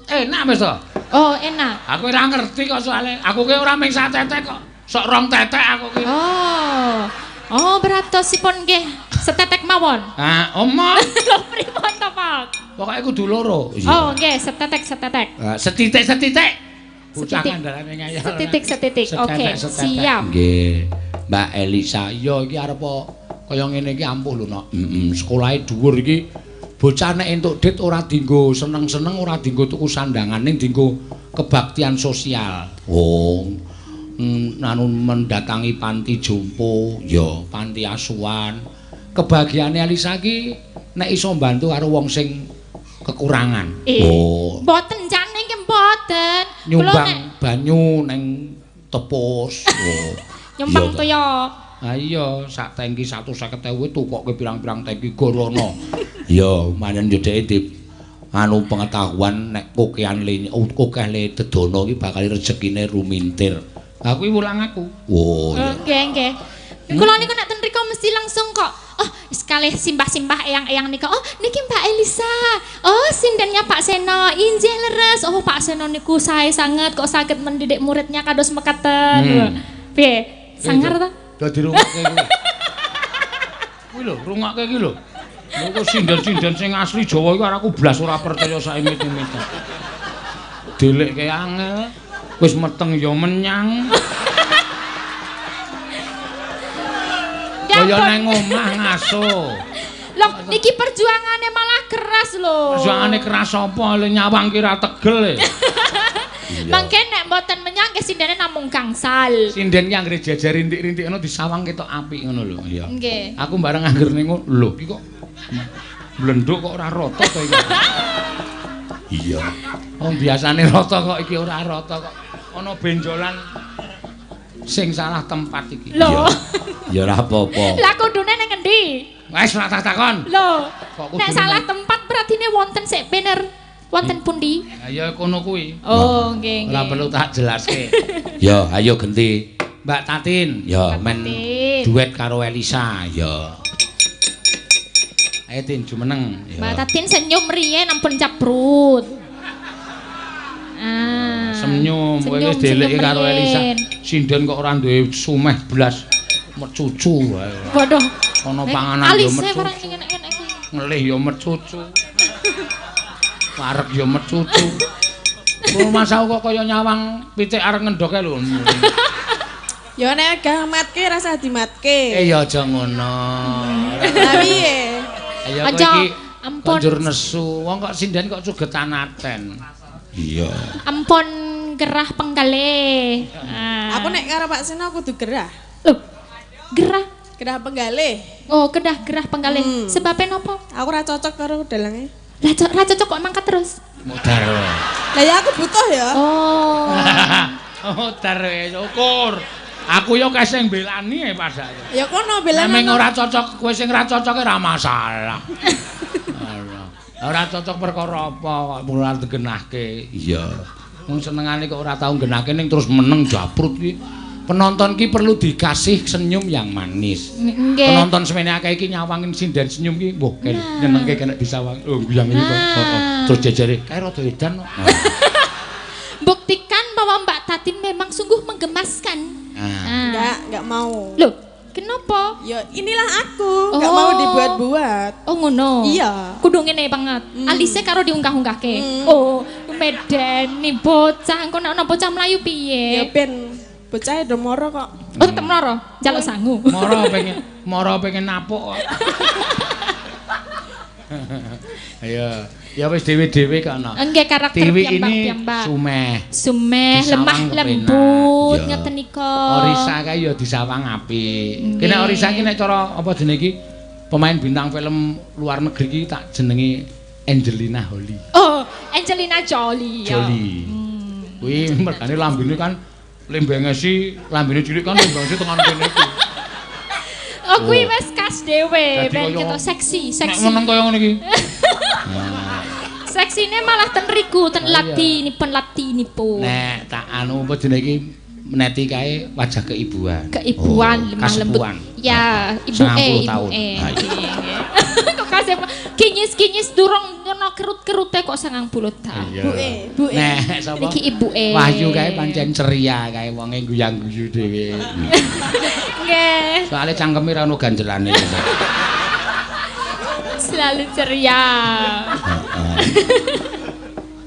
Enak wis to. Oh, enak. Aku ora ngerti kok soalé. Aku ki ora mung sak tetek kok. Sok rong tetek aku ki. Oh. Oh, beratosipun nggih setetek mawon. Ah, omong. Lho pripun to, Pak? Pokoke kudu loro. Oh, nggih, setetek-setetek. Setitik-setitik. Bocah Setitik. kandhane ngayal. Setitik-setitik. Oke, siap. Nggih. Mbak Elisa, iya iki arep kaya ngene iki ampuh lho, Nok. Heeh, sekolahe dhuwur iki bocah nek entuk dit ora dienggo seneng-seneng, ora dienggo tuku sandangan, ning dienggo kebaktian sosial. Oh. Anu mendatangi panti jompo, ya panti asuhan. Kebahagiaane Elisa iki nek iso mbantu karo wong sing kekurangan. Oh. Mboten jane iki mboten. Nyumbang banyu neng tepus. Oh. Nyumbang toya. Ha iya, sak tangki 150.000 tukokke pirang-pirang tangki gorono. Iya, manen yo dheke di anu pengetahuan nek kokean le akeh le dedono iki bakal rezekine rumintir. Ha kuwi wulang aku. Oh iya. Nggih, nggih. Kula niku nek ten mriku mesti langsung kok. Oh, sekalih simbah-simbah eyang-eyang nika. Oh, niki Mbak Elisa. Oh, sindennya Pak Seno. Injih leres. Oh, Pak Seno niku sae sanget kok saged mendidik muridnya kados mekaten. Piye? Sangar ta? Dadi rungokke kuwi. Kuwi lho, rungokke iki lho. Lho kok sinden-sinden sing asli Jawa iku aku blas ora percaya saimit-imit. Delekke angel, wis meteng ya menyang. Kaya nang omah ngaso. Loh, niki perjuangane malah keras lho. Perjuangane keras apa? Le nyawang ki ra tegel e. Mangke nek mboten menyang ke sindene namung gangsal. Sinden ki anggere jejer rintik-rintik ngono disawang ketok apik ngono lho. Iya. Nggih. Aku bareng angger ning lho iki kok blenduk kok ora rata to iki. Iya. Wong biasane rata kok iki ora rata kok. Ana benjolan sing salah tempat iki. Lho. Ya ora apa-apa. Lah kudune ning endi? Wis ora tak takon. Lho. Nek salah tempat berartine wonten sik bener. Wonten pundi? Ha ya kono kuwi. Oh, nggih nggih. Ora perlu tak jelaske. Ya, ayo genti. Mbak Tatin, ya men duet karo Elisa, ya. Ayo Tin jumeneng. Mbak Tatin senyum riyen ampun caprut. Ah. Senyum, kowe wis dheleke karo Elisa. Sinden kok ora duwe sumeh blas mecucu wae. Waduh. Ana panganan yo mecucu. Ngelih yo mecucu. Wareg yo mecucu. Rumah kok kaya nyawang pitik arep ngendoke lho. Ya nek agak matke rasa dimatke. Eh ya aja ngono. Lah piye? Ayo kowe iki ampun njur nesu. Wong kok sinden kok sugetan aten. Iya. Ampun gerah penggalih. Aku nek karo Pak Seno kudu gerah. Lho. Gerah? Gerah penggalih. Oh, kedah gerah penggalih. Sebabe napa? Aku ora cocok karo dalange. Lah ora cocok kok mangkat terus. Modar. Lah ya aku butuh ya. Oh. Modar wis ukur. Aku yo kae sing belani e padake. Ya kono belani. Nek ora cocok kowe sing ora cocok ora masalah. Ora cocok perkara apa kok ora digenahke. Iya. Wong senengane kok ora tau nggenahke ning terus meneng japrut ki. Penonton ki perlu dikasih senyum yang manis. Nggih. Penonton semene akeh iki nyawangin sinden senyum ki, wah nyenengke kena disawang. Oh, guyang iki kok. Heeh. Terus jejere kae rada edan kok. Buktikan bahwa Mbak Tatin memang sungguh menggemaskan. Enggak mau. Loh, kenapa? Ya inilah aku, enggak mau dibuat-buat. Oh ngono. Iya. Kudu ngene banget. Alise karo diunggah-unggahke. Oh, medeni bocah engko nek ana bocah mlayu piye? Ya ben bocah do moro kok. Oh, tetep moro, njaluk sangu. Moro pengen napuk kok. Ayo, ya wis dhewe-dhewe kok ana. Nggih karakter piyambak-piyambak. Sumeh. Sumeh, lemah lembut ngeten nika. Orisa kae ya disawang apik. Ki nek Orisa ki nek cara apa jenenge iki pemain bintang film luar negeri ki tak jenenge Angelina Jolie. Oh, Angelina Jolie. Jolie. Kuwi mergane lambene kan lembengesi, lambene cilik kan lembengesi tekan kene iki. Oh, kuwi wis khas dhewe, ben ketok seksi, seksi. Nek meneng kaya ngono iki. Seksine malah ten riku, ten latinipun latinipun. Nek tak anu apa jenenge iki meneti kae wajah keibuan. Keibuan, lemah lembut. Ya, ibu E, ibu E. Kok Mas kinyis-kinyis durung ngono kerut-kerute kok 90 tahun. Buke, buke. Nek sapa? Niki ibuke. Wahyu kae pancen ceria kae wonge guyang-guyu dhewe. Nggih. Soale cangkeme ra ono ganjelane. Selalu ceria. Heeh.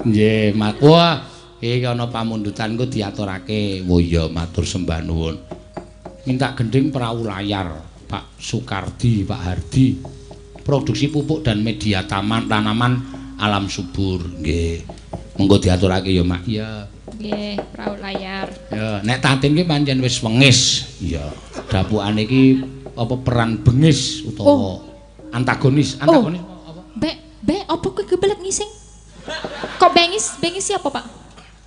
Nggih, mak. Wah, iki ana pamundutanku diaturake. Oh iya, matur sembah nuwun. Minta gending perahu layar, Pak Sukardi, Pak Hardi. Produksi pupuk dan media taman tanaman alam subur. Nggih. Monggo diaturake ya, Mak. Iya. Nggih, perahu layar. Ya, nek Tatin ki pancen wis wengis. Iya. Dapukane iki apa peran bengis utawa antagonis. Antagonis apa? Be, apa kowe kebelet ngising? Kok bengis? Bengis siapa, Pak?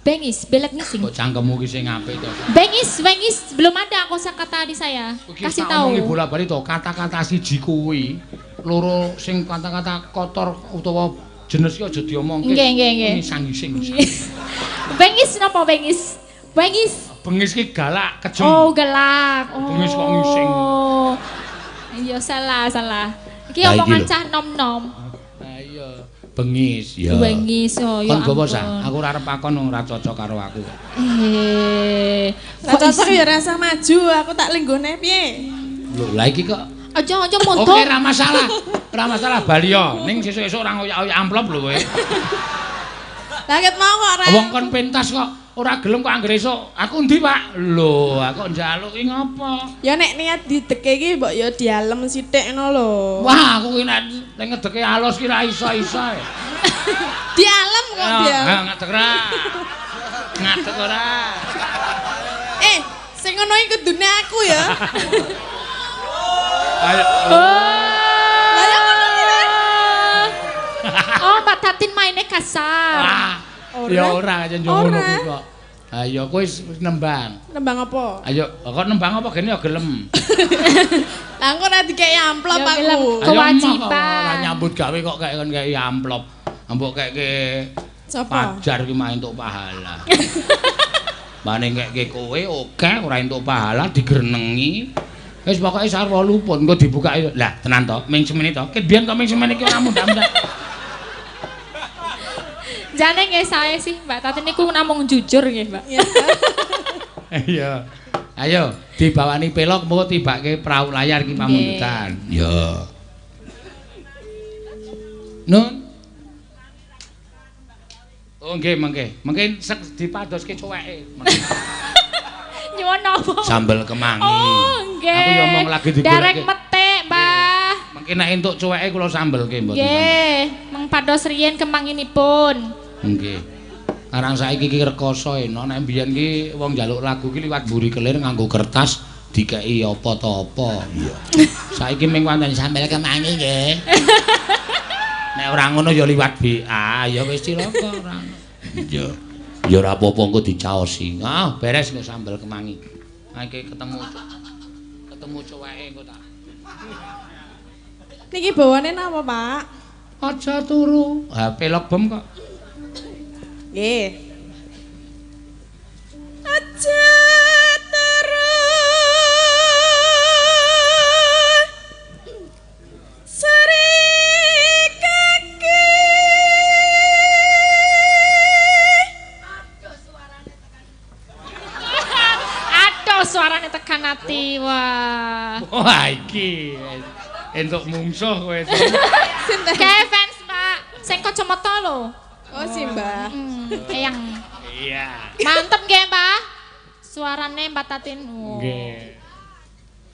Bengis, belet ngising. Kok cangkemmu ki sing apik to. Bengis, bengis, belum ada kosakata di saya. Kasih tahu. Omongi bola-bali to, kata-kata siji kuwi, loro sing kata-kata kotor utawa jenis ki aja diomongke. Nggih, nggih, nggih. Ngisang-ngising. Bengis napa bengis? Bengis. Bengis ki galak, kejem. Oh, galak. Oh. Bengis kok ngising. Iya, salah, salah. Iki Lah, iki omongan lho. cah nom-nom. Lah iya, bengis ya. Bengis, oh ya. Kon bawa ampun. sah, aku ora arep akon wong ora cocok karo aku. Ra Kok cocok isi- ya rasa maju, aku tak lenggone piye? Lho, lah iki kok Aja aja mundur. Oke, ora masalah. Ora masalah bali yo. Ning sesuk-esuk ora ngoyak-oyak amplop lho kowe. Lah ket mau kok ora. Wong kon pentas kok ora gelem kok anggere esuk. Aku endi, Pak? Lho, aku njaluk ki ngopo? Ya nek niat dideke iki mbok ya dialem sithik ngono lho. Wah, aku ki nek ngedeke alus ki ra iso-iso. Dialem kok dialem. Ha, ngadeg ora. Ngadeg ora. Eh, sing ngono iki kudune aku ya. Ayo. Lah ya ngono ki kan. Oh, Mbak Tatin mainnya kasar. Wah. Ora. Ya ora aja ngono Ora. kuwi kok. Ayo kowe wis nembang. Nembang apa? Ayo, kok nembang apa gene ya gelem. Lah engko ora dikeki amplop Ya gelem. aku. Ayo, Kewajiban. emoh, ora nyambut gawe kok kek kon kei amplop. Mbok keke Sapa? Pajar ki mah entuk pahala. Mane keke kowe oke ora entuk pahala digrenengi. Wis pokoke sarwa luput engko dibukake. Lah tenan to, ming semene to. Ket biyen to ming semene iki ora mundak-mundak. Jane nggih sae sih, Mbak Tatin niku namung jujur nggih, Mbak. Ya. Iya. Ayo dibawani pelok mengko tibake perahu layar ki pamundutan. Iya. Nun. Oh nggih mengke. Mengke sek dipadoske cuweke. Nyuwun napa? Sambel kemangi. Oh, nggih. Aku ya omong lagi digoleki. Derek metik, Mbah. Mengke nek entuk cuweke kula sambelke mboten. Nggih, meng pados riyen kemanginipun. Nggih. Karang saiki iki rekoso eno nek mbiyen ki wong njaluk lagu ki liwat mburi kelir nganggo kertas dikeki apa ta apa. Iya. Saiki ming wonten sambel kemangi nggih. Nek ora ngono ya liwat BA, ya wis cilaka ora. Iya. Ya ora apa-apa engko dicaosi. Ah, beres engko sambel kemangi. Ah iki ketemu ketemu cuweke engko tak. Niki bawane napa, Pak? Aja turu. Ha pelok bom kok. Nggih. Aja turu. Sri kaki. Aduh, suarane tekan ati. Wah. Wah iki entuk mungsuh kowe. Sinten? Kayak fans, Pak. Sing kacamata lho. Oh, Simbah. Eyang. Iya. Mantep nggih, Pak. Suarane Mbak Tatin. Oh. Nggih.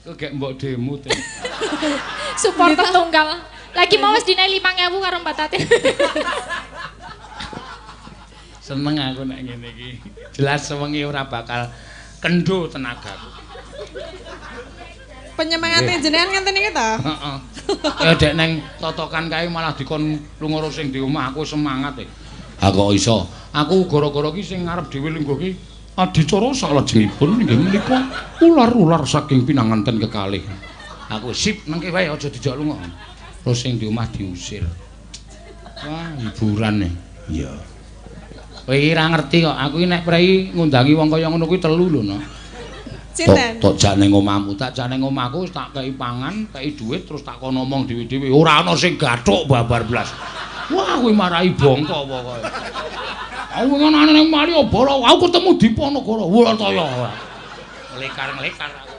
Kok gek mbok demo te. Supporter tunggal. Lagi mau wis dinai 5.000 karo Mbak Tatin. Seneng aku nek ngene iki. Jelas sewengi ora bakal kendo tenagaku. Penyemangate jenengan ngenten iki to? Heeh. Ya dek neng totokan kae malah dikon lunga sing di omah aku semangat e. Ha kok iso? Aku gara-gara ki sing ngarep dhewe lungguh ki adicara salajengipun inggih menika ular-ular saking pinanganten kekalih. Aku sip nengke wae aja dijak lunga. Terus sing di omah diusir. Wah, hiburan e. Iya. Kowe iki ra ngerti kok, aku iki nek prei ngundangi wong kaya ngono kuwi telu lho, no. Sinten? Tok jak ning omahmu, tak jak ning omahku wis tak kei pangan, kei dhuwit terus tak kon omong dhewe-dhewe. Ora ana sing gathuk babar blas. Wah, kuwi marahi bongko pokoke. Aku ngono ning Malioboro, aku ketemu Diponegoro. Wurtaya. Lekar-lekar aku.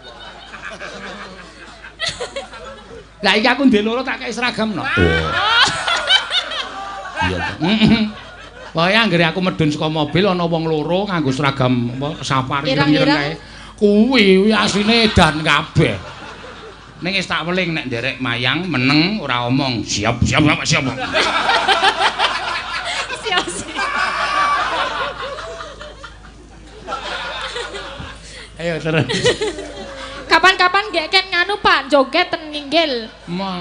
Lah iki aku ndek loro tak kei seragam no. Iya to. Pokoke anggere aku medhun saka mobil ana wong loro nganggo seragam apa safari ireng-ireng kae. Kuwi asline edan kabeh. Ning wis tak weling nek nderek mayang meneng ora omong. Siap siap siap siap. Siap siap. Ayo terus. Kapan-kapan gek ken nganu Pak, joget ten nginggil.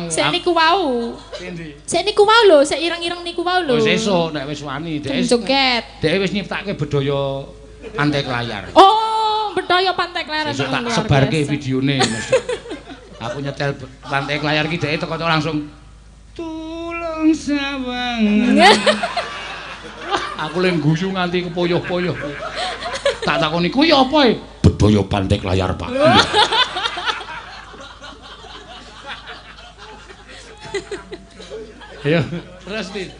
Sik niku wau. Endi? Sik niku wau lho, sik ireng-ireng niku wau lho. Oh sesuk nek wis wani dhek joget. Dhek wis nyiptake bedhaya Pantai Klayar. Oh, bedhaya Pantai Klayar. Sesuk tak sebarke videone. Aku nyetel Pantai Klayar ki dhek teko langsung tulung sawang. Aku leng guyu nganti kepoyoh-poyoh. Tak takoni kuwi apa e? Bedhaya Pantai Klayar, Pak. Ayo, terus Din.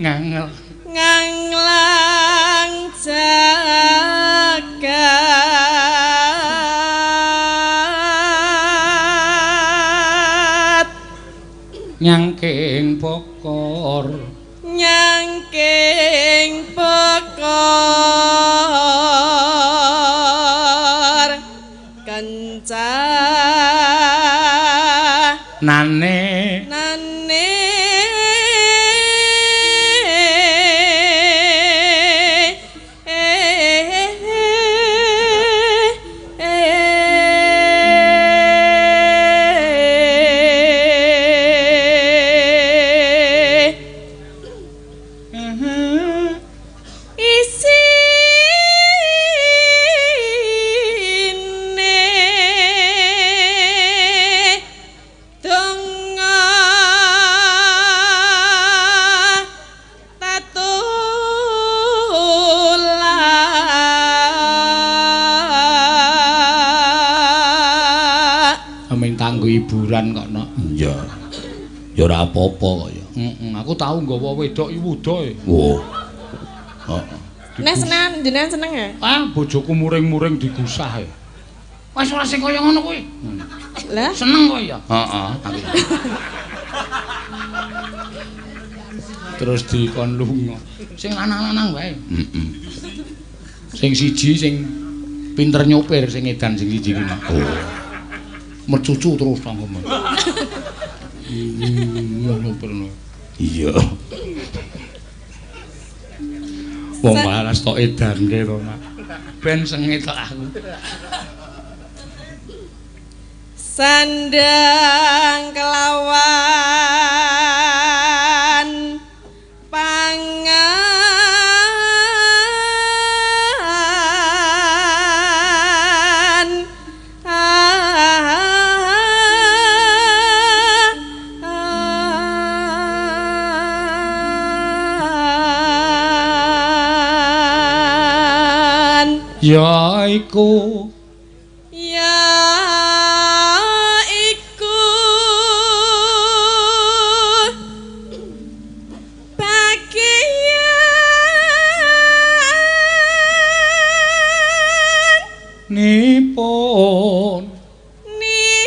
Ngangel. Nganglang jagat nyangking bokor, nyangking bokor kenca nane nane hiburan kok no. Iya. Ya ora apa-apa kok ya. Heeh, aku tau nggawa wedok iki wuda e. Oh. Heeh. Nek seneng jenengan seneng ya? Ah, bojoku muring-muring digusah e. Wis ora sing kaya ngono kuwi. Lah, seneng kok ya? Heeh, aku. Terus dikon lunga. Sing lanang-lanang wae. Heeh. Sing siji sing pinter nyopir sing edan sing siji ki. Oh. Mercucu terus tangkem. Iya, iya. Wong malas tok edanke to, Mak. Ben sengit tok aku. Sandang kelawan pangan ya iku, ya iku bagian nipun nipun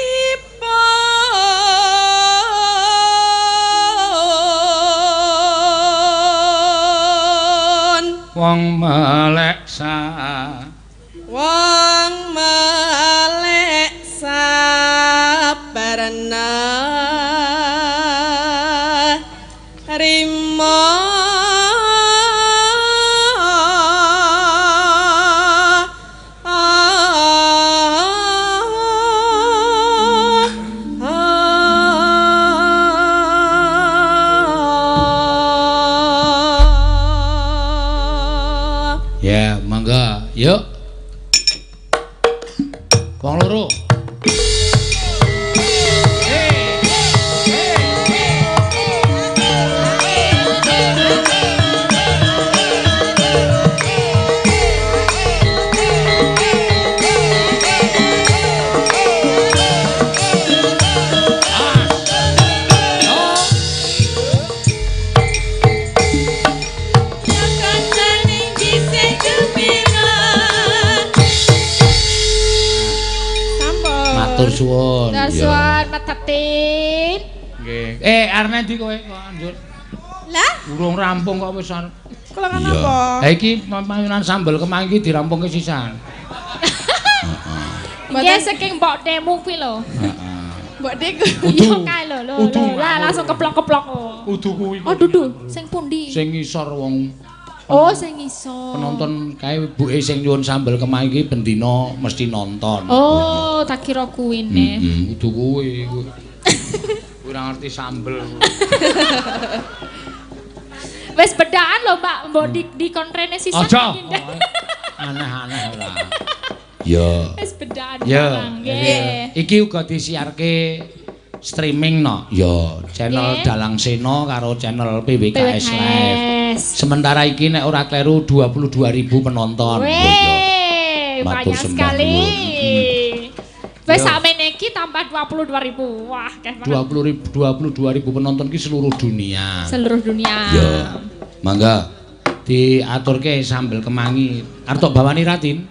wong melek sa wong melek sabarna rima Ya, mangga. Yuk. Wong loro. Matur suwun. Matur suwun Mbak Tatin. Nggih. Arep ndi kowe kok anjur? Lah, urung rampung kok wis arep. Kula kan apa? Ha iki payunan sambel kemangi iki dirampungke sisan. Heeh. Nggih saking mbok demu kuwi lho. Heeh. Mbok deku. Iya kae lho lho. Lah langsung keplok-keplok. Udu kuwi. Oh dudu, sing pundi? Sing ngisor wong. Oh, sing iso. Penonton kae ibuke sing nyuwun sambel kemangi iki bendina mesti nonton. Oh, tak kira kuwine. Heeh, kudu kuwi. Kuwi ora ngerti sambel. Wis bedaan lho, Mbak, mbok di konrene sisan iki. Aneh-aneh ora. Ya. Wis bedaan barang nggih. Iki uga disiarke streaming no. Ya, channel Dalang Sena karo channel PWKS Live. Sementara iki nek ora kleru 22.000 penonton. Wih, banyak sekali. Wis sakmene iki tambah 22.000. Wah, akeh banget. 22.000 penonton ki seluruh dunia. Seluruh dunia. Ya. Mangga diaturke sambel kemangi. Arep tok bawani Ratin?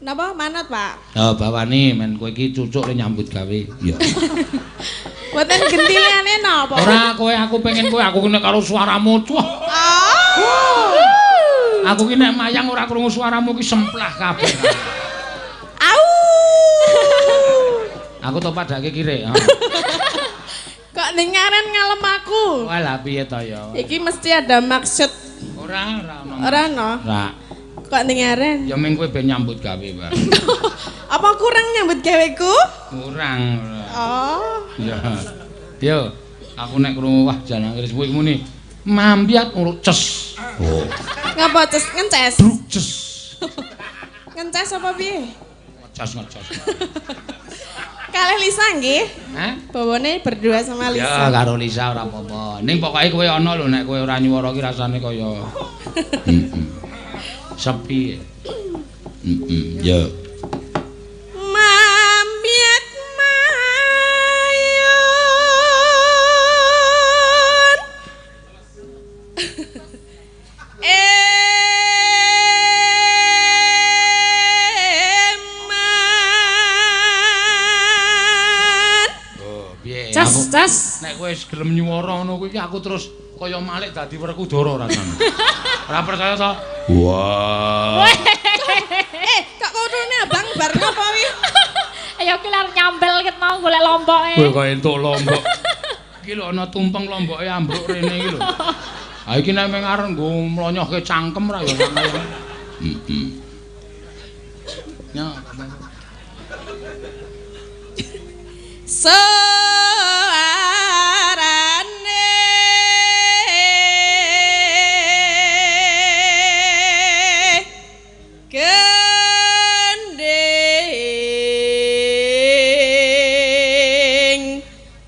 Napa manut, Pak? Oh, bawani men kowe iki cucuk le nyambut gawe. Ya. Mboten gentiliane napa? Ora, kowe aku pengen kowe aku nek karo suaramu. Wah. Aku ki nek mayang ora krungu suaramu ki semplah kabeh. Au. Aku to padake kirek. Kok ning ngaren ngalem aku? Wah, lah piye to ya? Iki mesti ada maksud. Ora, ora ono. Ora ono. Ora. Kok ning ngaren? Ya ming kowe ben nyambut gawe, Pak. Apa kurang nyambut gaweku? Kurang. Oh. Ya. Yo, aku nek krungu wah jangan keris kuwi muni. Mambiat uruk ces. Oh. Ngapa ces ngences? Bruk ces. Ngences apa piye? Ngeces ngeces. Kalih Lisa nggih? Hah? Bawane berdua sama Lisa. Ya karo Lisa ora apa-apa. Ning pokoke kowe ana lho nek kowe ora nyuwara ki rasane kaya heeh. Sepi. Heeh, ya. Mambiat mayun. Eman. Oh, piye? Cas, cas. Nek kowe wis gelem nyuwara ngono kuwi aku terus kaya malik dadi Werkudara rasane. Ora percaya to? Wah. Kok kudune abang bar napa wi? Ayo ki lar nyambel ket mau golek lomboke. Kowe kok entuk lombok. Iki lho ana tumpeng lomboke ambruk rene iki lho. Ha iki nek meng arep nggo mlonyohke cangkem ra ya sampeyan. Heeh. Ya. Suarane gending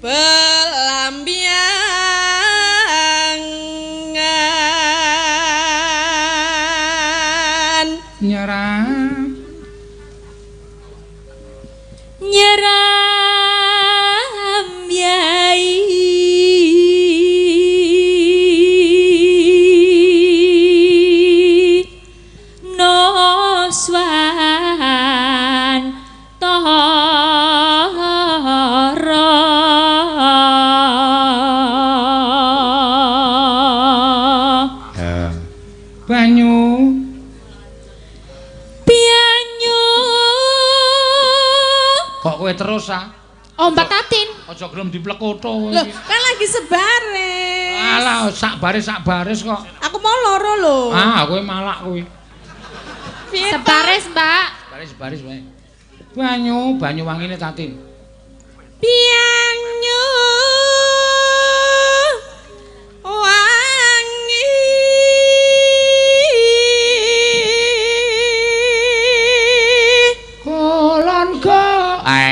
pelambiangan nyerang nyeram yai noswan tara. Banyu Banyu kok kowe terus ah? Oh, Mbak Tatin. Aja gelem diplekoto kowe Loh, iki. kan lagi sebaris. Alah, sak baris kok. Aku mau loro lho. Ah, kowe malak kowe. Piye to? Sebaris, Mbak. Baris-baris wae. Banyu, banyu wangine Tatin. Banyu wangi kulon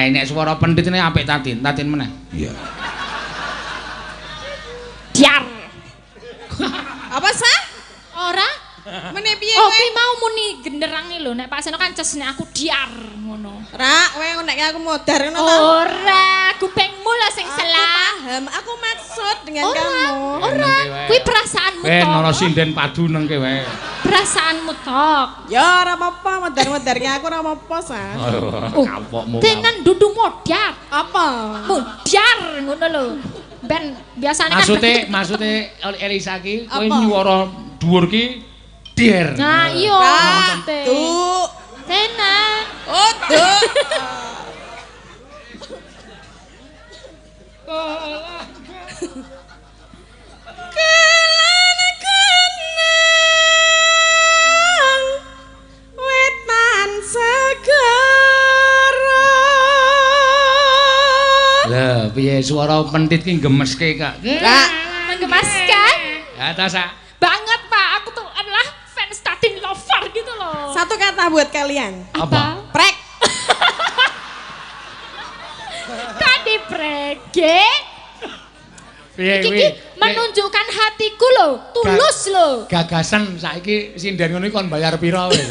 Nek swara pendhit ini apik Tatin, Tatin meneh. Iya. Diar. Apa sah? Ora? Meneh piye Oh, kowe? kuwi mau muni genderange lho. Nek Pak Seno kan ces nek aku diar ngono. Ra, kowe nek aku modar ngono ta? Ora, kupingmu lah sing Aku salah. paham, aku maksud dengan Ora, kamu. ora. Kuwi perasaanmu Eh, tok. nara sinden padu nengke wae. Perasaanmu tok. Ya ora apa-apa, modar-modarke aku ora apa-apa, Sa. Oh, Kapokmu. Tenan dudu modar. Apa? Modar ngono lho. Ben biasane kan Maksude Elisa ki kowe Apa? nyuwara dhuwur ki der. Nah, iya. Ra, maksudnya. tuh. Tenan. Oh, tuh. Kelan kenang wetan segara. Lah, piye suara pentit ki gemeske, Kak? Lah, Menggemaskan Ya ta, Sa? banget, Pak. Aku tuh adalah fans Tatin lover gitu loh. satu kata buat kalian. Apa? Prek. Tadi prege. Piye Iki kuwi? ki menunjukkan hatiku loh, tulus loh. Gagasan saiki sinden ngono iki kon bayar pira wis.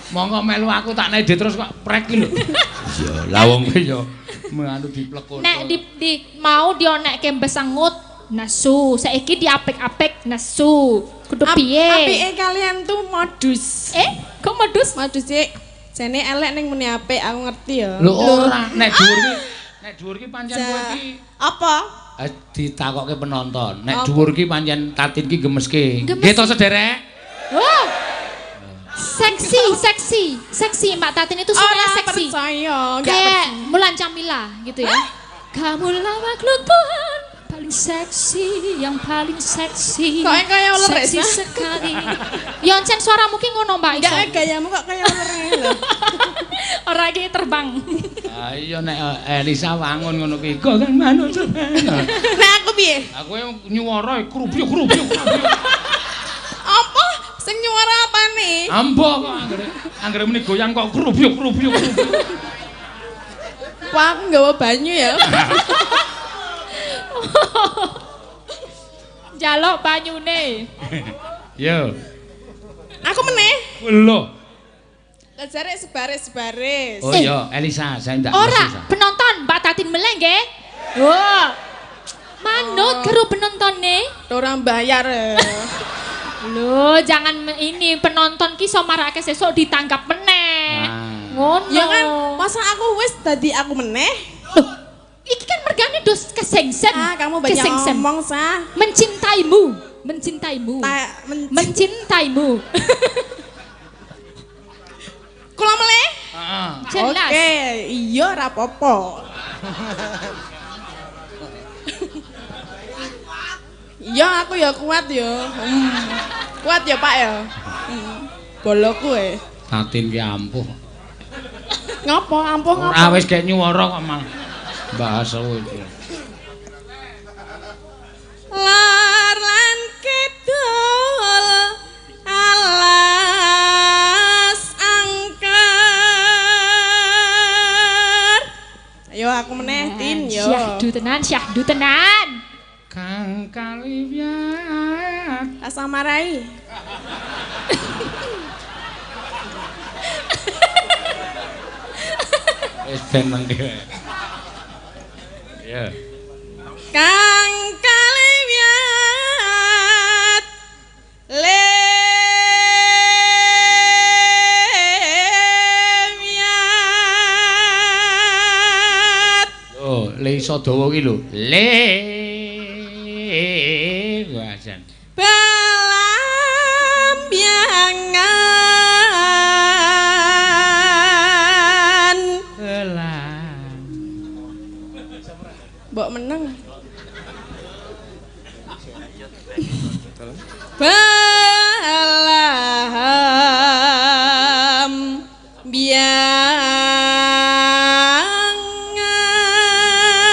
Monggo melu aku tak naik terus kok prek ki lho. Iya, lah wong kuwi ya menganu diplekut. Nek di mau dionekke besangut nesu, saiki diapik-apik nesu. Kudu piye? Apike kalian tuh modus. Eh, kok modus? Modus sih. Jane elek ning muni apik, aku ngerti ya. Lho ora, nek dhuwur ki nek dhuwur ki pancen kowe ki Apa? Ditakokke penonton. Nek Apa? dhuwur ki pancen Tatin ki gemeske. Gemes. Nggih to sederek? Wah. Seksi, seksi, seksi Mbak Tatin itu suaranya Ora seksi. percaya, enggak Kayak percaya. Mulan Jamila gitu ya. Kamulah makhluk Tuhan paling seksi, yang paling seksi. Kok kaya uler, seksi Resa? sekali. Ya encen suaramu ki ngono Mbak Enggak iso. gayamu kok kaya uler ngene lho. Ora iki terbang. Ah iya nek Elisa wangun ngono ki kok kan manut. Nek aku piye? Aku yang nyuwara krubyuk krubyuk krubyuk. Apa? Sing nyuara apa nih? Ambo kok anggere anggere muni goyang kok krubyuk krubyuk krubyuk. Wah, aku nggawa banyu ya. Jaluk banyune. Yo. Aku meneh. Lho. Lah jare sebaris-sebaris. Oh iya, Elisa, saya ndak Ora, mesti, Sa. penonton Mbak Tatin meleng nggih. Wah. Manut karo penontone. Ora bayar. Ya. Loh, jangan ini penonton ki iso marake sesuk ditangkap meneh. Ah. Ngono. Ya kan, masa aku wis dadi aku meneh? Loh, iki kan mergane dos kesengsen. Ah, kamu banyak Kesengsen. ngomong, Sah. Mencintaimu, mencintaimu. Mencintaimu. Kula meleh? Heeh. Jelas. Oke, iya ora apa-apa. Iya, aku ya kuat ya. Kuat ya, Pak ya. Boloku e. Tatin ki ampuh. Ngopo? Ampuh ngopo? Ora wis gek nyuwara kok malah bahas iki. Lor lan kidul alas angker. Ayo aku meneh Tin yo. Syahdu tenan, syahdu tenan. Kang kaliwat. Rasa marai. Wis ben mengke. Ya. Kang kaliwat lemiat. Lho, le iso dawa ki lho. Le wajan. Belambiangan. Elah. Mbok meneng.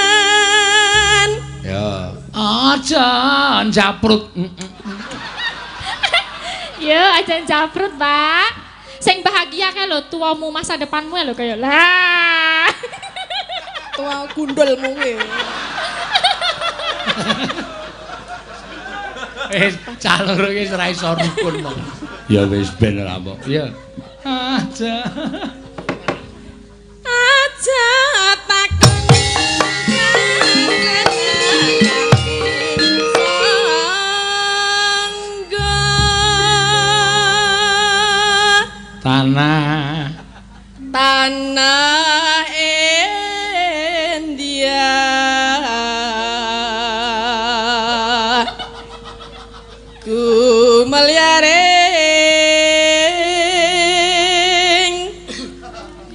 Belambiangan. Ya. Aja njaprut. Ya, aja njaprut, Pak. Sing bahagia kae lho tuamu masa depanmu lho kaya lah. Metu gundulmu kuwi. Wis cah loro iki ora iso rukun kok. Ya wis ben ora apa. Ya. Aja. Aja takon. Tanah tanah India gumelyaring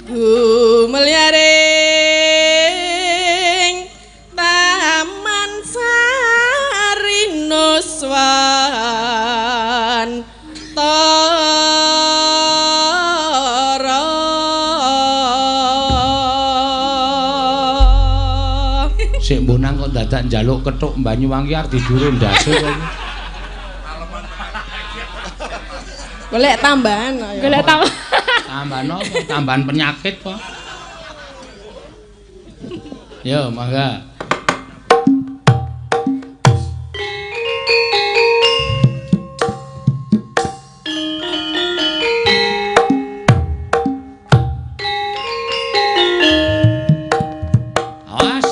gumelyaring Taman Sari Nuswan Sik mbonang kok dadak njaluk kethuk Banyuwangi arep didure ndase kok. Golek tambahan kok ya. Golek tambahan. Tambahan apa? Tambahan penyakit kok. Yo, mangga. Awas.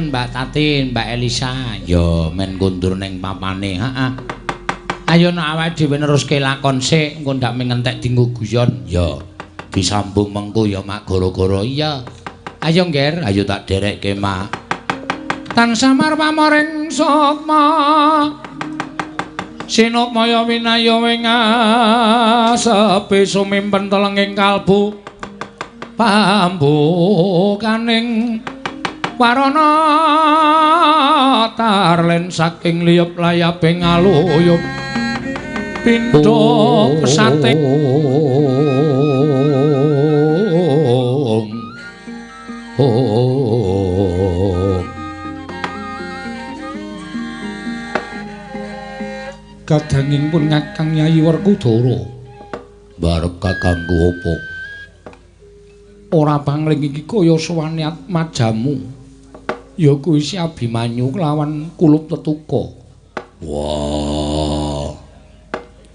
Sowan Mbak Tatin, Mbak Elisa. Ya men kondur ning papane. Heeh. Ayo nek awake dhewe neruske lakon sik, engko ndak mengentek dinggo guyon. Ya disambung mengko ya Mak gara-gara. Iya. Ayo Ngger, ayo tak derekke Mak. Tansah marpamoring sukma. Sinukmaya winaya wingasepi sumimpen telenging kalbu. Pambukaning warana tarlen saking liyep layaping aluyup pindha pesate. Kadanging pun Kakang Yayi Werkudara barep kakangku opo? Ora pangling iki kaya sowane atmajamu. Ya kuwi si Abimanyu kelawan kulup tetuka. Wah.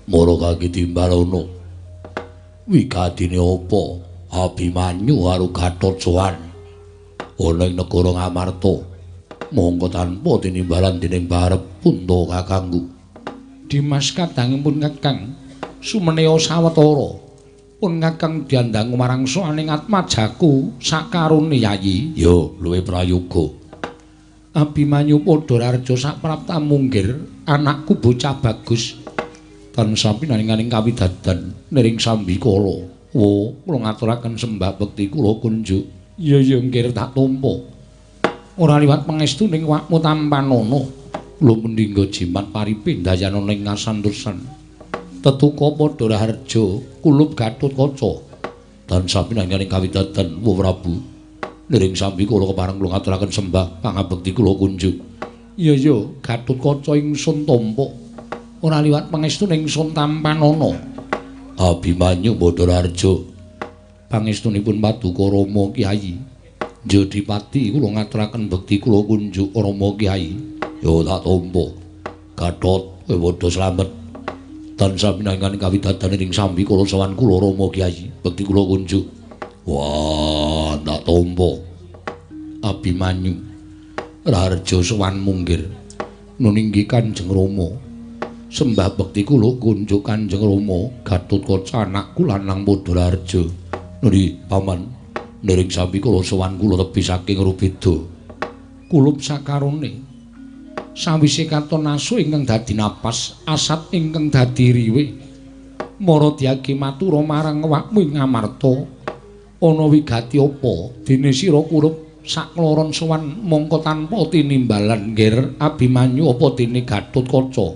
Mara kaki timbalono. Wigatine apa? Abimanyu karo Gatot sowan ana ing negara Ngamarta. Mongko tanpa tinimbalan dening barep punta kakangku. Dimas kadangipun Kakang sumeneya sawetara. Pun Kakang diandangu marang sowaning atmajaku sakarone Yayi. Ya luwe prayoga. Abimanyu padha rareja saprapta munggir anakku bocah bagus. Tansah pinaringaning kawidadan niring sambikala. Wo, kula ngaturaken sembah bekti kula kunjuk. Ya ya nggir tak tampa. Ora liwat pangestuning wakmu tampanana. Kula mendingga jimat paripe ndayana ing ngasantosan. Tetuka padha raharja kulup Gatotkaca. Tansah pinanganing kawidadan Wa Prabu. Niring sambikala kepareng kula ngaturaken sembah pangabekti kula kunjuk. Iya ya Gatotkaca ingsun tampa. Ora liwat pangestuning ingsun tampanana. Abimanyu padha raharja. Pangestunipun Paduka Rama Kyai. Jodipati kula ngaturaken bekti kula kunjuk Rama Kyai. Ya tak tampa. Gatot kowe padha slamet. Tansah pinangan kawidadan ing sambikala sowan kula Rama Kyai. Bekti kula kunjuk. Wah, tak tampa. Abimanyu raharja sowan munggir. Nuninggi Kanjeng Rama. Sembah bekti kula kunjuk Kanjeng Rama. Gatotkaca anakku lanang padha raharja. Nuri paman, niring sambikala sowan kula tebi saking Rubeda. Kulup sakarone. Sawise katon asu ingkang dadi napas, asat ingkang dadi riwe. Mara diagi matura marang awakmu ing Ngamarta. Ana wigati apa dene sira kurup sakloron sowan mongko tanpa tinimbalan ngger Abimanyu apa dene Gatotkaca.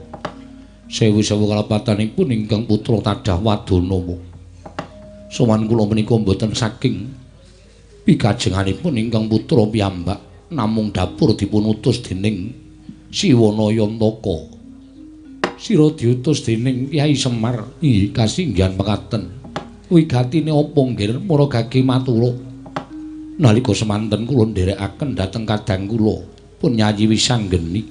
Sewu-sewu kalepatanipun ingkang putra tadah wadana. Sowan kula menika mboten saking pikajenganipun ingkang putra piyambak, namung dapur dipun utus dening Siwana Yantaka. Sira diutus dening Kyai Semar. Inggih kasinggihan mekaten. Wigatine apa nggir mara gage matura. Nalika semanten kula nderekaken dhateng kadang kula pun Yayi Wisanggeni.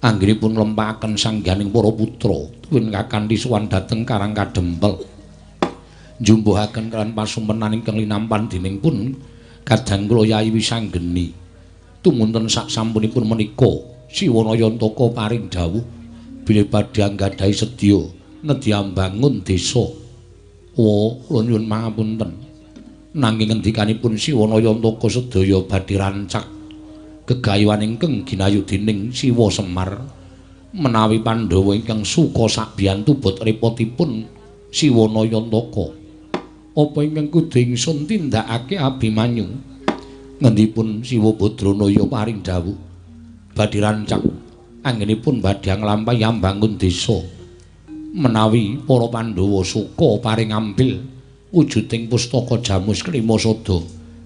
Anggenipun nglempakaken sangganing para putra tuwin kakanthi sowan dhateng Karang Kadempel. Njumbuhaken kelan pasumenan ingkang linampan dening pun kadang kula Yayi Wisanggeni. Tumunten sak sampunipun menika Siwana Yantaka paring dawuh bilih badhe anggadhahi sedya nedhi ambangun desa. Wa kula nyuwun pangapunten. Nanging ngendikanipun Siwana Yantaka sedaya badhe rancak gegayuhan ingkang ginayu dening Siwa Semar. Menawi Pandhawa ingkang suka sabiyantu bot repotipun Siwana Yantaka. Apa ingkang kudu ingsun tindakake Abimanyu? Ngendipun Siwa Badranaya paring dawuh badhe rancak anggenipun badhe nglampahi ambangun desa. Menawi para Pandhawa suka paring ambil wujuding pustaka Jamus Klima Sada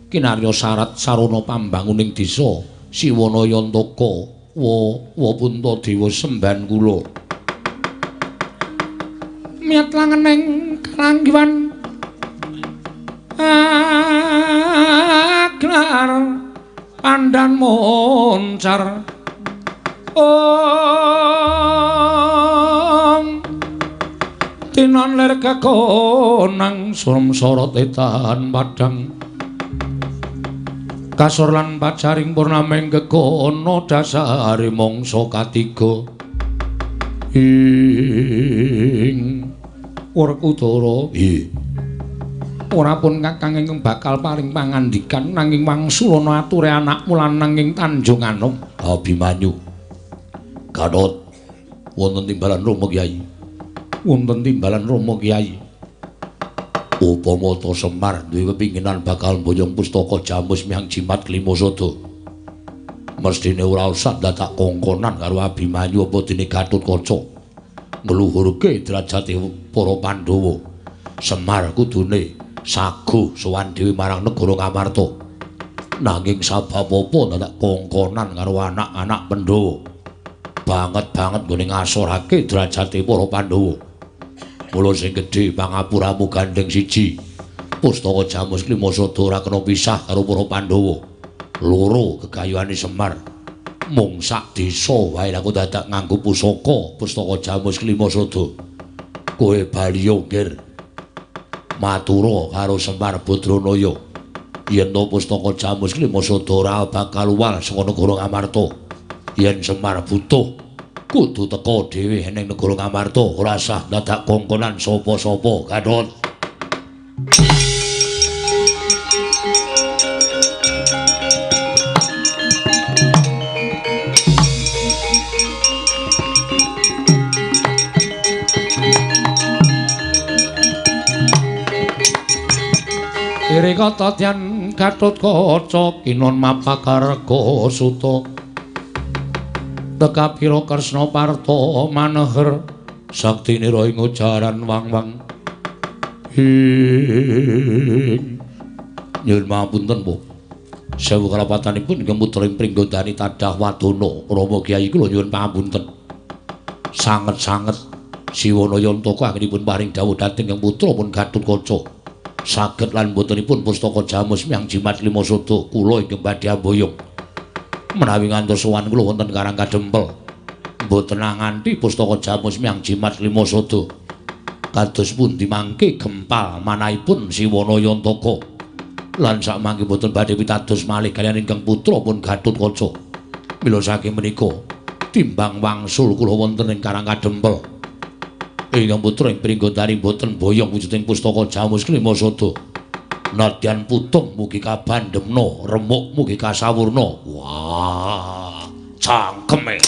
kinarya syarat sarana pambanguning desa Siwana Yantaka. Wa wa punta dewa sembahan kula. Miyat langening kalanggiwan aglar pandan moncar. Om tinon lir kekonang surem sorot etan padang. Kasor lan pacaring purnameng gegono dasare mangsa katiga. Ing Werkudara, nggih. Ora pun kakang ingkang bakal paring pangandikan nanging wangsulana ature anakmu lanang ing Tanjung Anom. Abimanyu. Gatot, wonten timbalan Rama Kyai. Wonten timbalan Rama Kyai. Upama ta Semar duwe pepinginan bakal mboyong pustaka Jamus miyang Jimat Klimasada. Mesthine ora usah dadak kongkonan karo Abimanyu apa dene Gatotkaca. Ngluhurke derajate para Pandhawa. Semar kudune sago sowan dhewe marang negara Ngamarta. Nanging sabab apa dadak kongkonan karo anak-anak Pandhawa? Banget-banget nggone ngasorake derajate para Pandhawa. Mula sing gedhe pangapuramu gandeng siji. Pustaka Jamus Klimasada ora kena pisah karo para Pandhawa. Loro gegayuhane Semar. Mung sak desa wae aku dadak nganggo pusaka pustaka Jamus Klimasada. Kowe bali nggir. Matura karo Semar Badranaya. Yen to pustaka Jamus Klimasada ora bakal uwal saka negara Ngamarta. Yen Semar butuh kudu teka dhewe ning negara Ngamarta, ora sah dadak kongkonan sapa-sapa. Gatot. Iri kata tyan Gatotkaca kinon mapakarga suta. Tekapira Kresna Parta maneher saktinira ing ujaran wang-wang. Ing nyuwun pangapunten, Bu. Sewu karapatanipun ingkang putra ing Pringgondani tadah wadana Rama Kyai kula nyuwun pangapunten. Sanget-sanget Siwana Yantaka anggenipun paring dawuh dhateng ingkang putra pun Gatotkaca. Saged lan botenipun pustaka Jamus miyang Jimat Klimasada kula ingkang badhe amboyong. Menawi ngantos sowan kula wonten Karang Kadempel, mboten nganti pustaka Jamus miyang Jimat Klimasada. Kados pundi mangke gempal manahipun Siwana Yantaka. Lan sakmangke mboten badhe pitados malih kaliyan ingkang putra pun Gatotkaca. Mila saking menika timbang wangsul kula wonten ing Karang Kadempel. Ingkang putra ing Pringgondani mboten boyong wujuding pustaka Jamus Klimasada. Nadyan putung mugi kabandemna, remuk mugi kasawurna. Wah, cangkeme.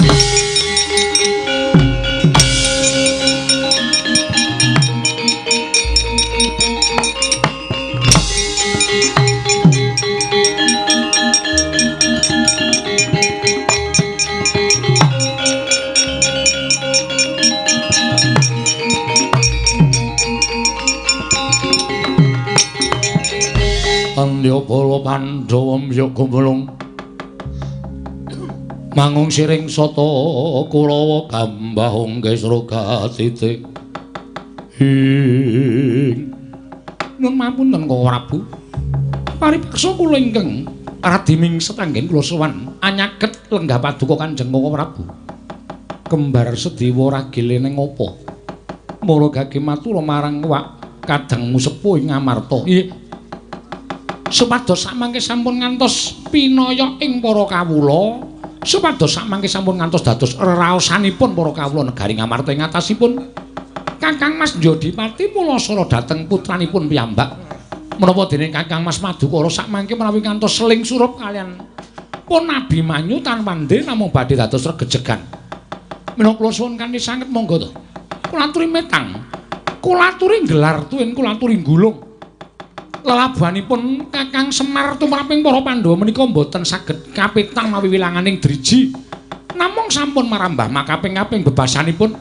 Andya para Pandhawa mbyuk gumulung mangung siring sata Kurawa gambahung kesra titik. Ing nyuwun mapunten Koko Prabu. Paripaksa kula ingkang radi mingset anggen kula sowan anyaget lenggah paduka Kanjeng Koko Prabu. Kembar Sediwa ragile ning apa? Mara gage matur marang wak kadangmu sepuh ing Ngamarta. Nggih. Supados samangke sampun ngantos pinaya ing para kawula, supados samangke sampun ngantos dados reraosanipun para kawula negari Ngamarta ing atasipun Kakang Mas Jodipati mulasara dhateng putranipun piyambak. Menapa dene Kakang Mas Madukara samangke menawi ngantos seling surup kaliyan pun Abimanyu tanpa namung badhe dados regejegan. Menawa kula suwun kanthi sanget monggo to. Kula aturi metang, kula aturi nggelar tuwin, kula aturi nggulung. Lelabuhanipun Kakang Semar tumraping para Pandhawa menika mboten saged kapitang mawi wilanganing driji. Namung sampun marambah makaping-kaping bebasanipun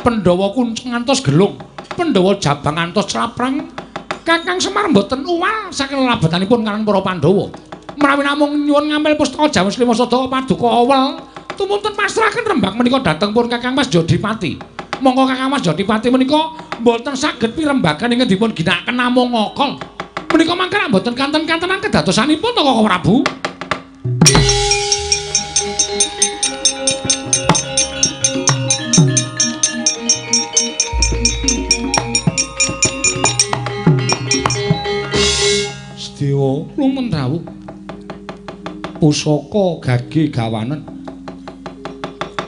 Pandhawa kuncung ngantos gelung, Pandhawa jabang ngantos claprang. Kakang Semar mboten uwal saking lelabuhanipun kaliyan para Pandhawa. Menawi namung nyuwun ngambil pustaka Jamus Klimasada paduka awel, tumunten pasrahaken rembag menika dhateng pun Kakang Mas Jodipati. Monggo Kakang Mas Jodipati menika mboten saged pirembagan ingkang dipun ginakaken namung ngokol. Menika mangke mboten kanten-kantenan kedadosanipun to Koko Prabu. Sedewa lumen rawuh. Pusaka gage gawanen.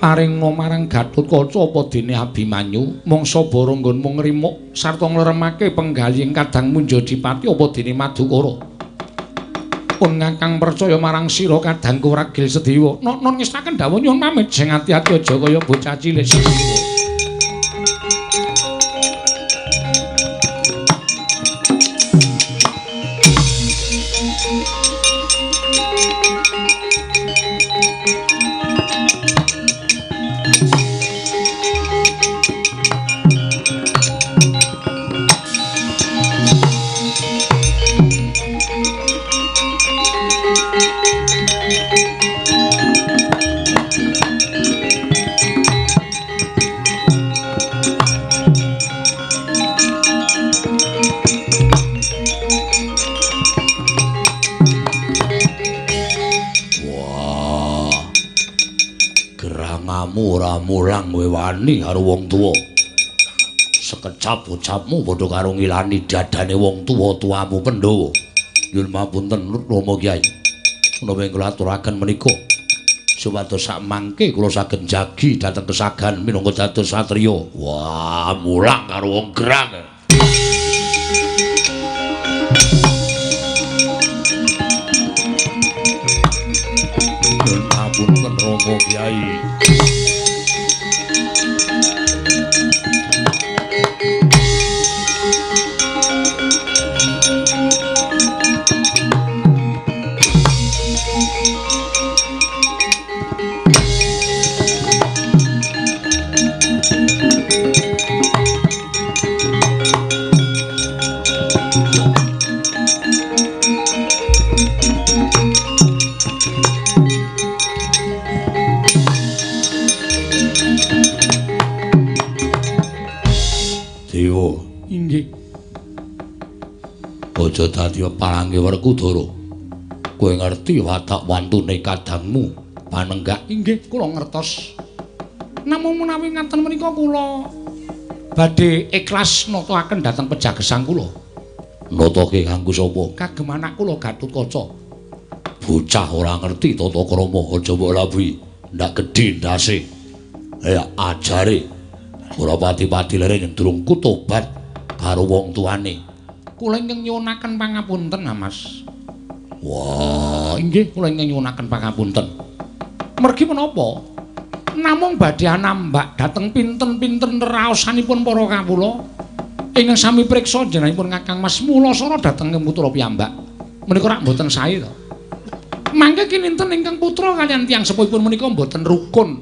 Paringa marang Gathotkaca apa dene Abimanyu mangsa bara nggonmu ngrimuk sarta ngleremake penggalih kadangmu Njodipati apa dene Madukara. Pun ngakang percaya marang sira kadangku Ragil Sedewa. Nok-non ngestaken dawuh nyuwun pamit sing ati-ati aja kaya bocah cilik Sedewa. Ora mulang kowe wani karo wong tuwa. Sekecap-ucapmu padha karo ngilani dadane wong tuwa-tuwamu Pandhawa. Nyuwun pamunten Rama Kyai. Menawi kula aturaken menika supados sak mangke kula saged jagi dhateng kesagan minangka dados satriya. Wah, mulang karo wong gerang. Nyuwun pamunten Rama Kyai. Inggih. Aja dadi palange Werkudara. Kowe ngerti watak wantune kadangmu panenggak? Inggih, kula ngertos. Namung menawi ngaten menika kula badhe ikhlas nata-aken dhateng pejagesang kula. Natake kanggo sapa? Kagem anak kula Gathotkaca. Bocah ora ngerti tata krama, aja mbok labuhi. Ndak gedhe ndase. Ya ajare. Ora pati-pati lere yen durung kutobat karo wong tuane. Kula ingkang nyuwunaken pangapunten, Mas. Wah, inggih kula ingkang nyuwunaken pangapunten. Mergi menapa? Namung badhe anambak dhateng pinten-pinten raosanipun para kawula ingkang sami priksa jenengipun Kakang Mas Mulasara dhateng putra piyambak. Menika rak mboten sae to. Mangke kininten ingkang putra kaliyan tiyang sepuhipun menika mboten rukun.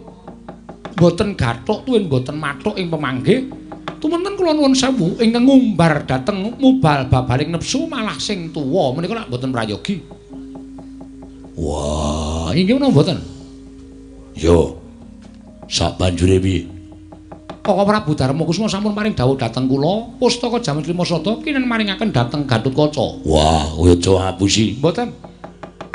Mboten gathuk tuwin mboten mathuk ing pemanggih. Tumenten kula nuwun sewu ingkang ngumbar dhateng mubal babaling nepsu malah sing tuwa menika lak mboten prayogi. Wah, inggih menapa mboten? Yo. Sak banjure piye? Kaka Prabu Darmakusuma sampun paring dawuh dhateng kula, pustaka Jamus Lima Sada kinen maringaken dhateng Gathotkaca. Wah, kowe aja ngapusi. Mboten.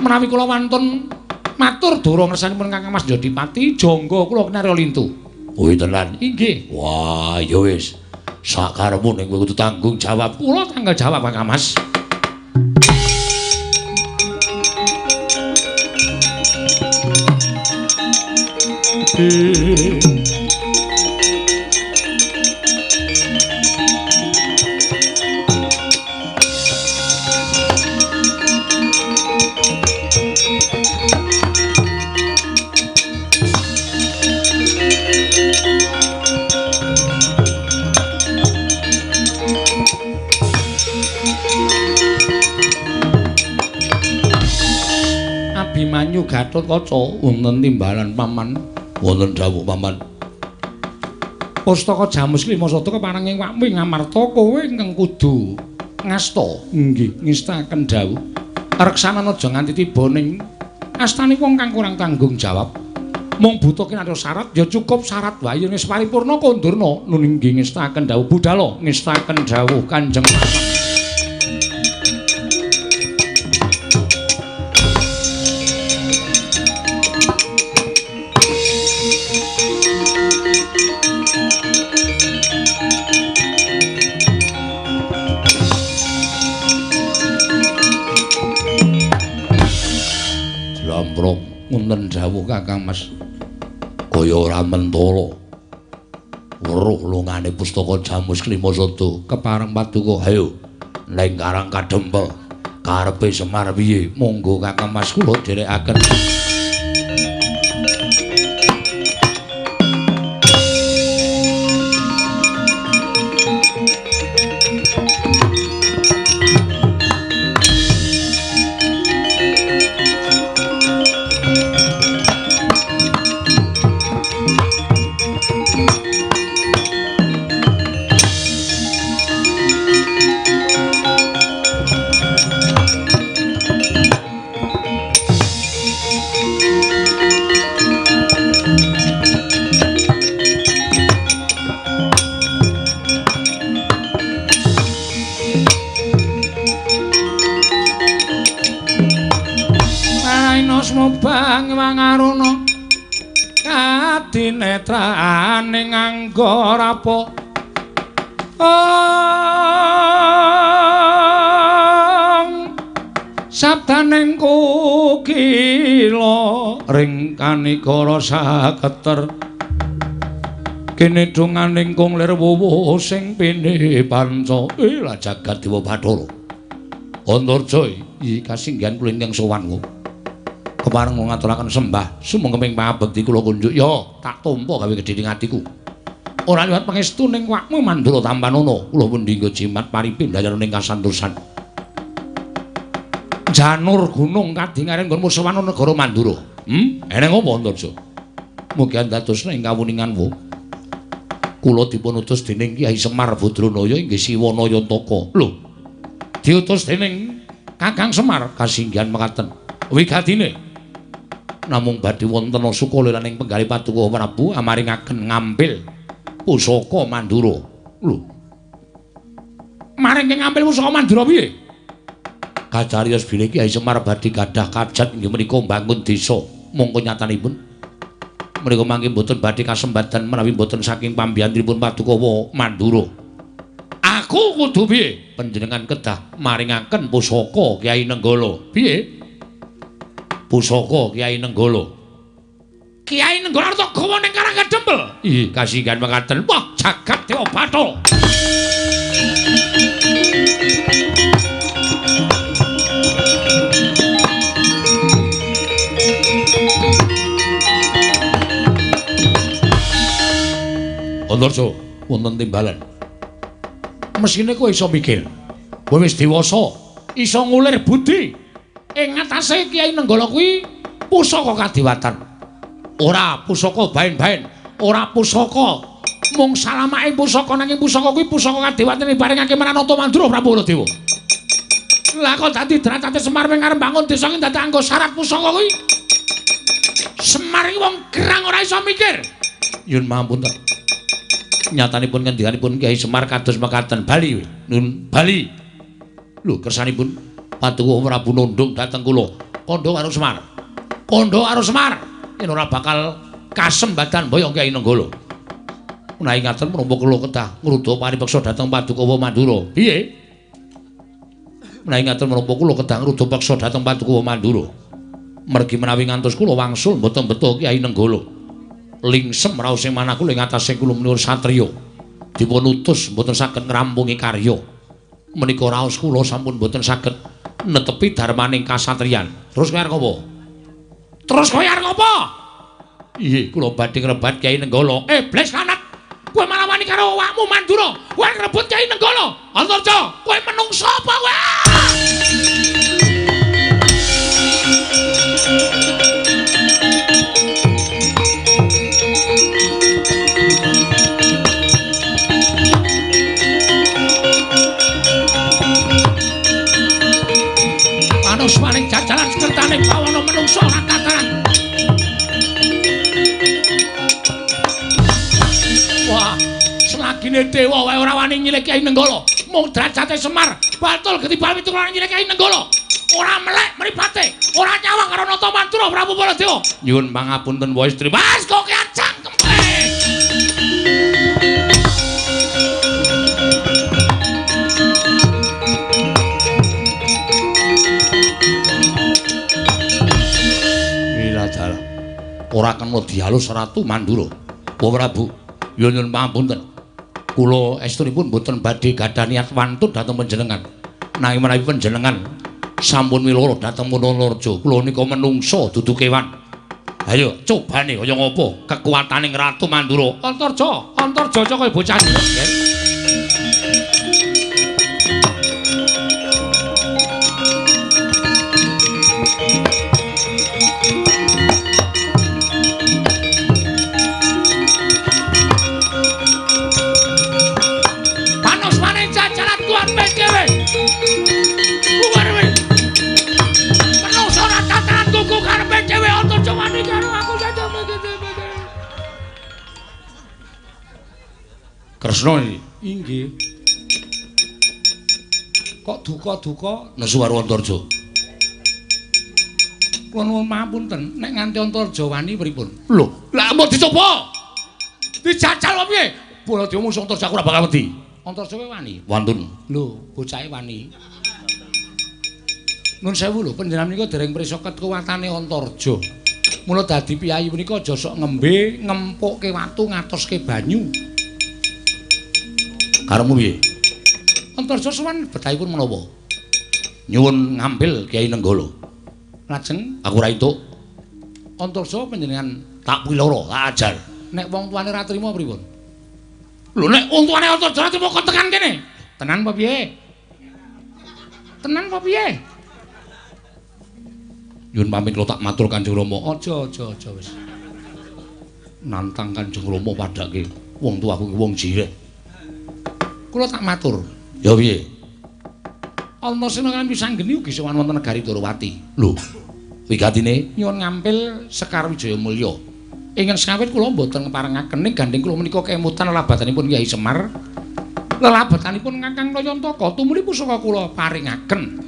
Menawi kula wantun matur dura ngersanipun Kakang Mas Jodipati, jangga kula kinarya lintu. Kuwi tenan. Inggih. Wah, ya wis. Sakarepmu ning kowe kudu tanggung jawab. Kula tanggung jawab Kakang Mas. Abimanyu Gathotkaca wonten timbalan paman. Wonten dawuh paman. Pustaka Jamus Lima Sada kepareng ing wakmu Ngamarta kowe ingkang kudu ngasta. Nggih, ngestaken dawuh. Reksanan aja nganti tiba ning astane wong kang kurang tanggung jawab. Mung buta kinarya syarat ya cukup syarat wae yen wis paripurna kondurna. Nun inggih ngestaken dawuh budala, ngestaken dawuh Kanjeng Paman. Wonten dawuh Kakang Mas. Kaya ora mentala. Weruh lungane pustaka Jamus Klima Sada kepareng paduka. Hayo ning Karang Kadempel. Karepe Semar piye? Monggo Kakang Mas kula dherekaken. Mangaruna kadinetrane nganggo rapo sabdaning kokila ring kanikara saketer kene donganing kung lir wuwuh sing pine panca la jagat dewa Bathara Antarja iki kasinggihan kula ingkang sowan kepareng ngaturaken sembah sumangga pangabekti kula kunjuk ya tak tampa gawe gedhe ing atiku ora liwat pangestu ning wakmu Mandura tampanana kula pundi nggo jimat paripin dayana ning kasantosan janur gunung kadingaren nggonmu sowan negara Mandura. Eneng apa Antarja? Mugi andadosna ing kawuningan wo kula dipun utus dening Kyai Semar Badranaya inggih Siwana Yantaka. Lho, diutus dening Kakang Semar kasinggihan mekaten wigatine namung badhe wonten sukalelaning penggalih Paduka Prabu amaringaken ngambil pusaka Mandura. Lho. Maring ngambil pusaka Mandura piye? Kacariyos bilih Kyai Semar badhe gadah kajat inggih menika mbangun desa. Mongko nyatanipun menika mangke mboten badhe kasembatan menawi mboten saking pambiyantunipun Paduka Mandura. Aku kudu piye? Panjenengan kedah maringaken pusaka Kyai Nenggala. Piye? Pusaka Kyai Nenggala. Kyai Nenggala arta gawa ning Karang Kadempel. Ih, kasinggihan mekaten. Wah, jagat dewa Bathara. Antarja, wonten timbalan. Mesine kowe iso mikir. Kowe wis dewasa, iso ngulir budi. Ing ngatasé Kyai Nenggala kuwi pusaka kadewatan. Ora pusaka baen-baen, ora pusaka mung salamake pusaka nanging pusaka kuwi pusaka kadewatan diparingake marang Nata Mandura Prabu Baladewa. Lah kok dadi derajate Semar ming arep bangun desa iki dadak anggo syarat pusaka kuwi. Semar iki wong gerang ora iso mikir. Nyun mahapunten. Nyatanipun ngendikanipun Kyai Semar kados mekaten. Bali, nun bali. Lho kersanipun Paduka Prabu nundung dhateng kula. Kandha karo Semar. Kandha karo Semar yen ora bakal kasembadan boyong Kyai Nenggala. Menawi ngaten menapa kula kedah ngruda paripeksa dhateng Paduka Mandura. Piye? Menawi ngaten menapa kula kedah ngruda peksa dhateng Paduka Mandura. Mergi menawi ngantos kula wangsul mboten beto Kyai Nenggala. Lingsem raos ing manah kula ing atase kula menika satriya. Dipun utus mboten saged ngrampungi karya. Menika raos kula sampun mboten saged netepi darmaning kasatriyan. Terus kowe arep apa? Terus kowe arep apa? Iya, kula badhe ngrebat Kyai Nenggala. Bles lanat. Kowe malah wani karo awakmu Mandura. Kowe ngrebut Kyai Nenggala. Antarja, kowe menungso apa kowe? Panuswaning jajalan sekertane bawana menungso ora tataran. Wah, selagine dewa wae ora wani nyilih Kyai Nenggala. Mung derajate Semar batul getibal pitu ora nyilih Kyai Nenggala. Ora melek mripate, ora nyawang karo Nata Mandura Prabu Baladewa. Nyuwun pangapunten wae istri. Mas kok cangkeme. Wiladara. Ora kena dialus Ratu Mandura. Wa Prabu, nyuwun pangapunten. Kula estunipun mboten badhe gadah niat wantun dhateng panjenengan. Nanging menawi panjenengan sampun miloro dhateng Munanareja, kula nika menungsa dudu kewan. Ayo cobane kaya ngapa kekuataning Ratu Mandura. Antarja, Antarja kaya bocah. Panosmane jajaran tuan PDW. Menungso ora tataran kuku karepe dhewe Antarja wani karo aku saja. Kresna iki. Inggih. Kok duka-duka nesu karo Antarja. Kula nuwun pangapunten, nek nganti Antarja wani pripun? Lho, lah mbok dicoba. Dijajal apa piye? Baladewa musuh Antarja aku ora bakal wedi. Antarja kowe wani? Wantun. Lho, bocahe wani. Nun sewu lho, panjenengan menika dereng prisa kekuwatane Antarja. Mula dadi piyayi punika aja sok ngembe, ngempukke watu, ngatoske banyu. Karepmu piye? Antarja sowan betahipun menapa? Nyuwun ngampil Kyai Nenggala. Lajeng aku ora entuk. Antarja panjenengan tak piloro, tak ajar. Nek wong tuane ora trima pripun? Lho nek wong tuane Antarja ora trima kok tekan kene. Tenan apa piye? Tenan apa piye? Nyuwun pamit kula tak matur Kanjeng Rama. Aja aja aja wis. Nantang Kanjeng Rama padhake wong tuaku ki wong jireh. Kula tak matur. Ya piye? Antasena kan Wisanggeni ugi sowan wonten negari Dwarawati. Lho, wigatine nyuwun ngampil Sekar Wijaya Mulya. Ingkang sekawit kula mboten keparengaken ning gandeng kula menika kemutan lelabatanipun Kyai Semar. Lelabatanipun Kakang Nayantaka tumuli pusaka kula paringaken.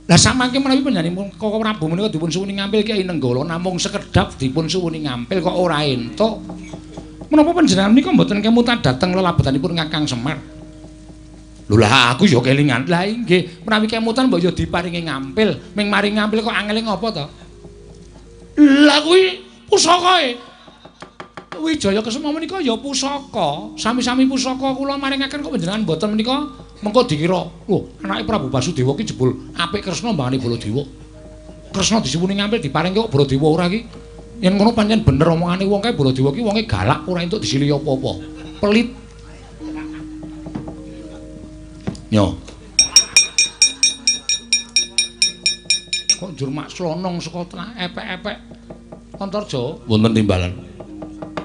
Lah samangke menawi panjenenganipun Koko Prabu menika dipun suwuni ngampil Kyai Nenggala namung sekedhap dipun suwuni ngampil kok ora entuk. Menapa panjenengan menika mboten kemutan dhateng lelabatanipun Kakang Semar? Lho lah aku ya kelingan. Lah inggih, menawi kemutan mbok ya diparingi ngampil. Ming maring ngampil kok angele ngopo to? Lah kuwi pusakae. Wijaya Kesuma menika ya pusaka. Sami-sami pusaka kula maringaken kok panjenengan mboten menika mengko dikira, lho anake Prabu Basudewa ki jebul apik Kresna mbangane Baladewa. Kresna disuwuni ngampil diparingke kok Baladewa ora ki. Yen ngono pancen bener omongane wong kae Baladewa ki wonge galak ora entuk disilihi apa-apa. Pelit. Yo. Kok njur mak slonong saka epek-epek Antarja wonten timbalan.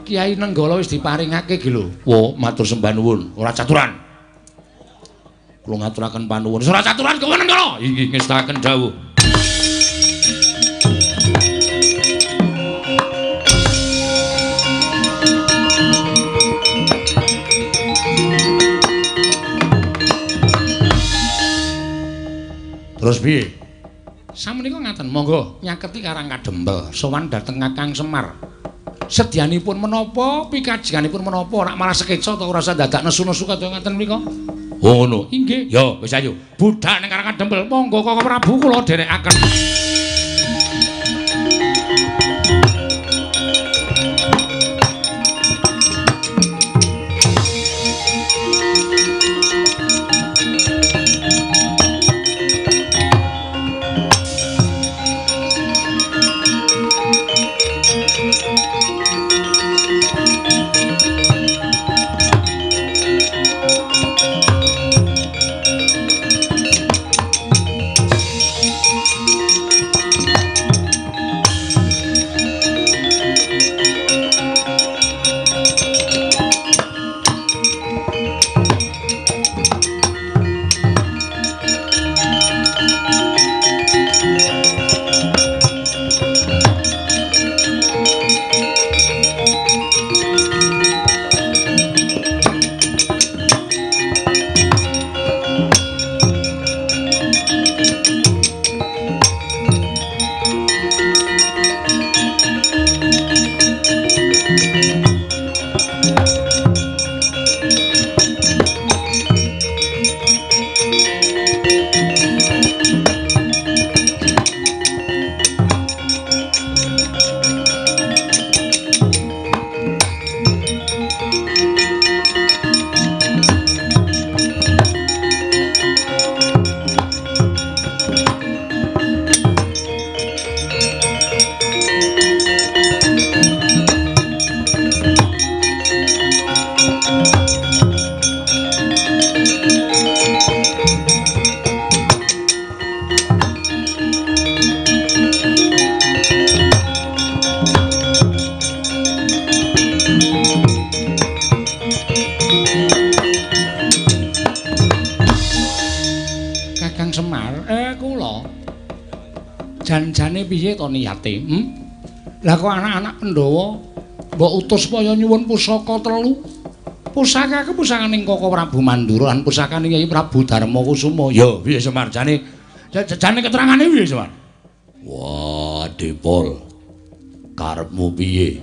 Kyai Nenggala wis diparingake iki lho. Wo, matur sembah nuwun, ora caturan. Kula ngaturaken panuwun. Ora caturan kowe Nenggala. Inggih ngestakaken dawuh. Terus piye? Samenika ngaten, monggo nyaketi Karang Kadempel, sowan dhateng Kakang Semar. Sedyanipun menapa, pikajenganipun menapa, ora malah sekeca ta ora usah dadak nesu-nesu kaya ngaten menika. Oh ngono. Inggih. Ya, wis ayo. Budhak ning Karang Kadempel, monggo Koko Prabu kula dherekaken. Jan-jane piye to niyate? Lah kok anak-anak Pandhawa mbok utus supaya nyuwun pusaka telu? Pusaka ku pusakaning Koko Prabu Mandura lan pusakane Kyai Prabu Darma Kusuma. Ya, piye Semar jane? Jane keterangane piye Semar? Wah, Depol. Karepmu piye?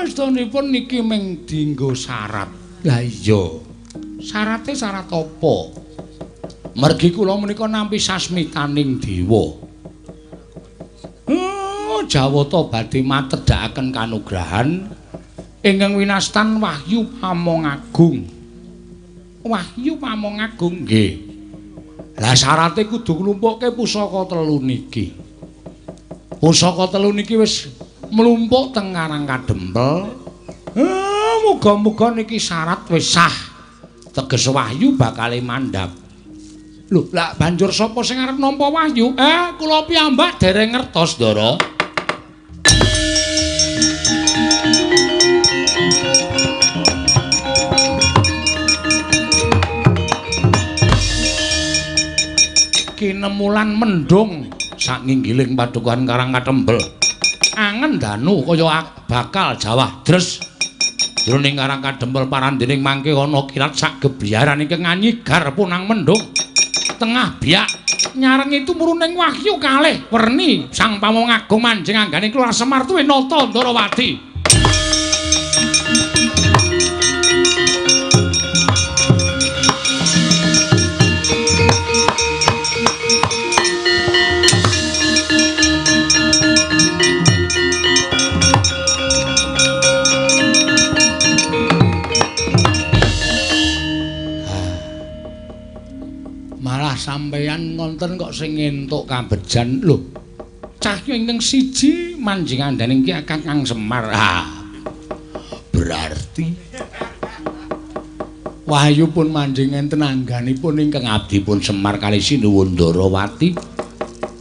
Astunipun niki mung dienggo syarat. Lah iya. Syarate syarat apa? Mergi kula menika nampi sasmitaning dewa. Jawata badhe matedhakaken kanugrahan ingkang winastan Wahyu Pamongagung. Wahyu Pamongagung nggih. Lah syarate kudu nglumpukke pusaka telu niki. Pusaka telu niki wis mlumpuk teng Karang Kadempel. Muga-muga niki syarat wis sah. Teges wahyu bakale mandhap. Lho, lah banjur sapa sing arep nampa wahyu? Kula piyambak dereng ngertos, Ndara. Kinemulan mendung saknginggiling padukuhan Karang Katembel. Angen danu kaya bakal jawah dres. Jroning Karang Kadempel parandening mangke ana kilat sak gebiaran ingkang nganyigar punang mendung. Tengah biak nyarengi tumuruning wahyu kalih werni Sang Pamongagung manjing anggane keluar Semar tuwe nata Ndarawati. Sampeyan ngonten kok sing entuk kabejan lho. Cahya ingkang siji manjing andaning ki Kakang Semar. Berarti wahyu pun manjing enten angganipun ingkang abdipun Semar kalih Sinuwun Ndarawati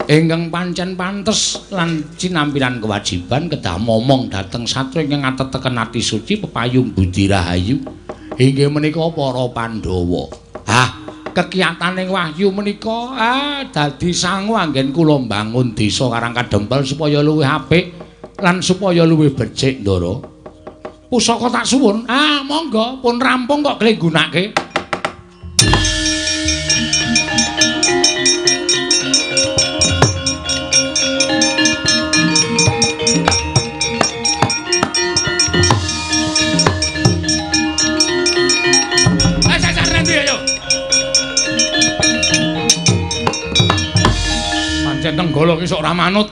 ingkang pancen pantes lan cinampilan kewajiban kedah momong dhateng satya ingkang ateteken ati suci pepayung budi rahayu inggih menika para Pandhawa. Kekiyataning wahyu menika dadi sangu anggen kula mbangun desa Karang Kadempel supaya luwih apik lan supaya luwih becik, Ndara. Pusaka tak suwun. Monggo pun rampung kok kle nggunake. Tenggala ki sok ora manut.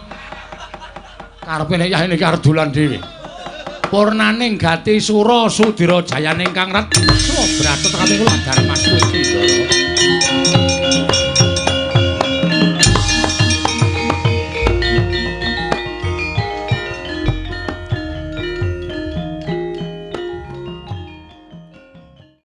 Karepe nek yahene iki arep dolan dhewe. Purnaning gati sura sudira jayaning kang reksa bratet kami kula Darmastuti Ndara.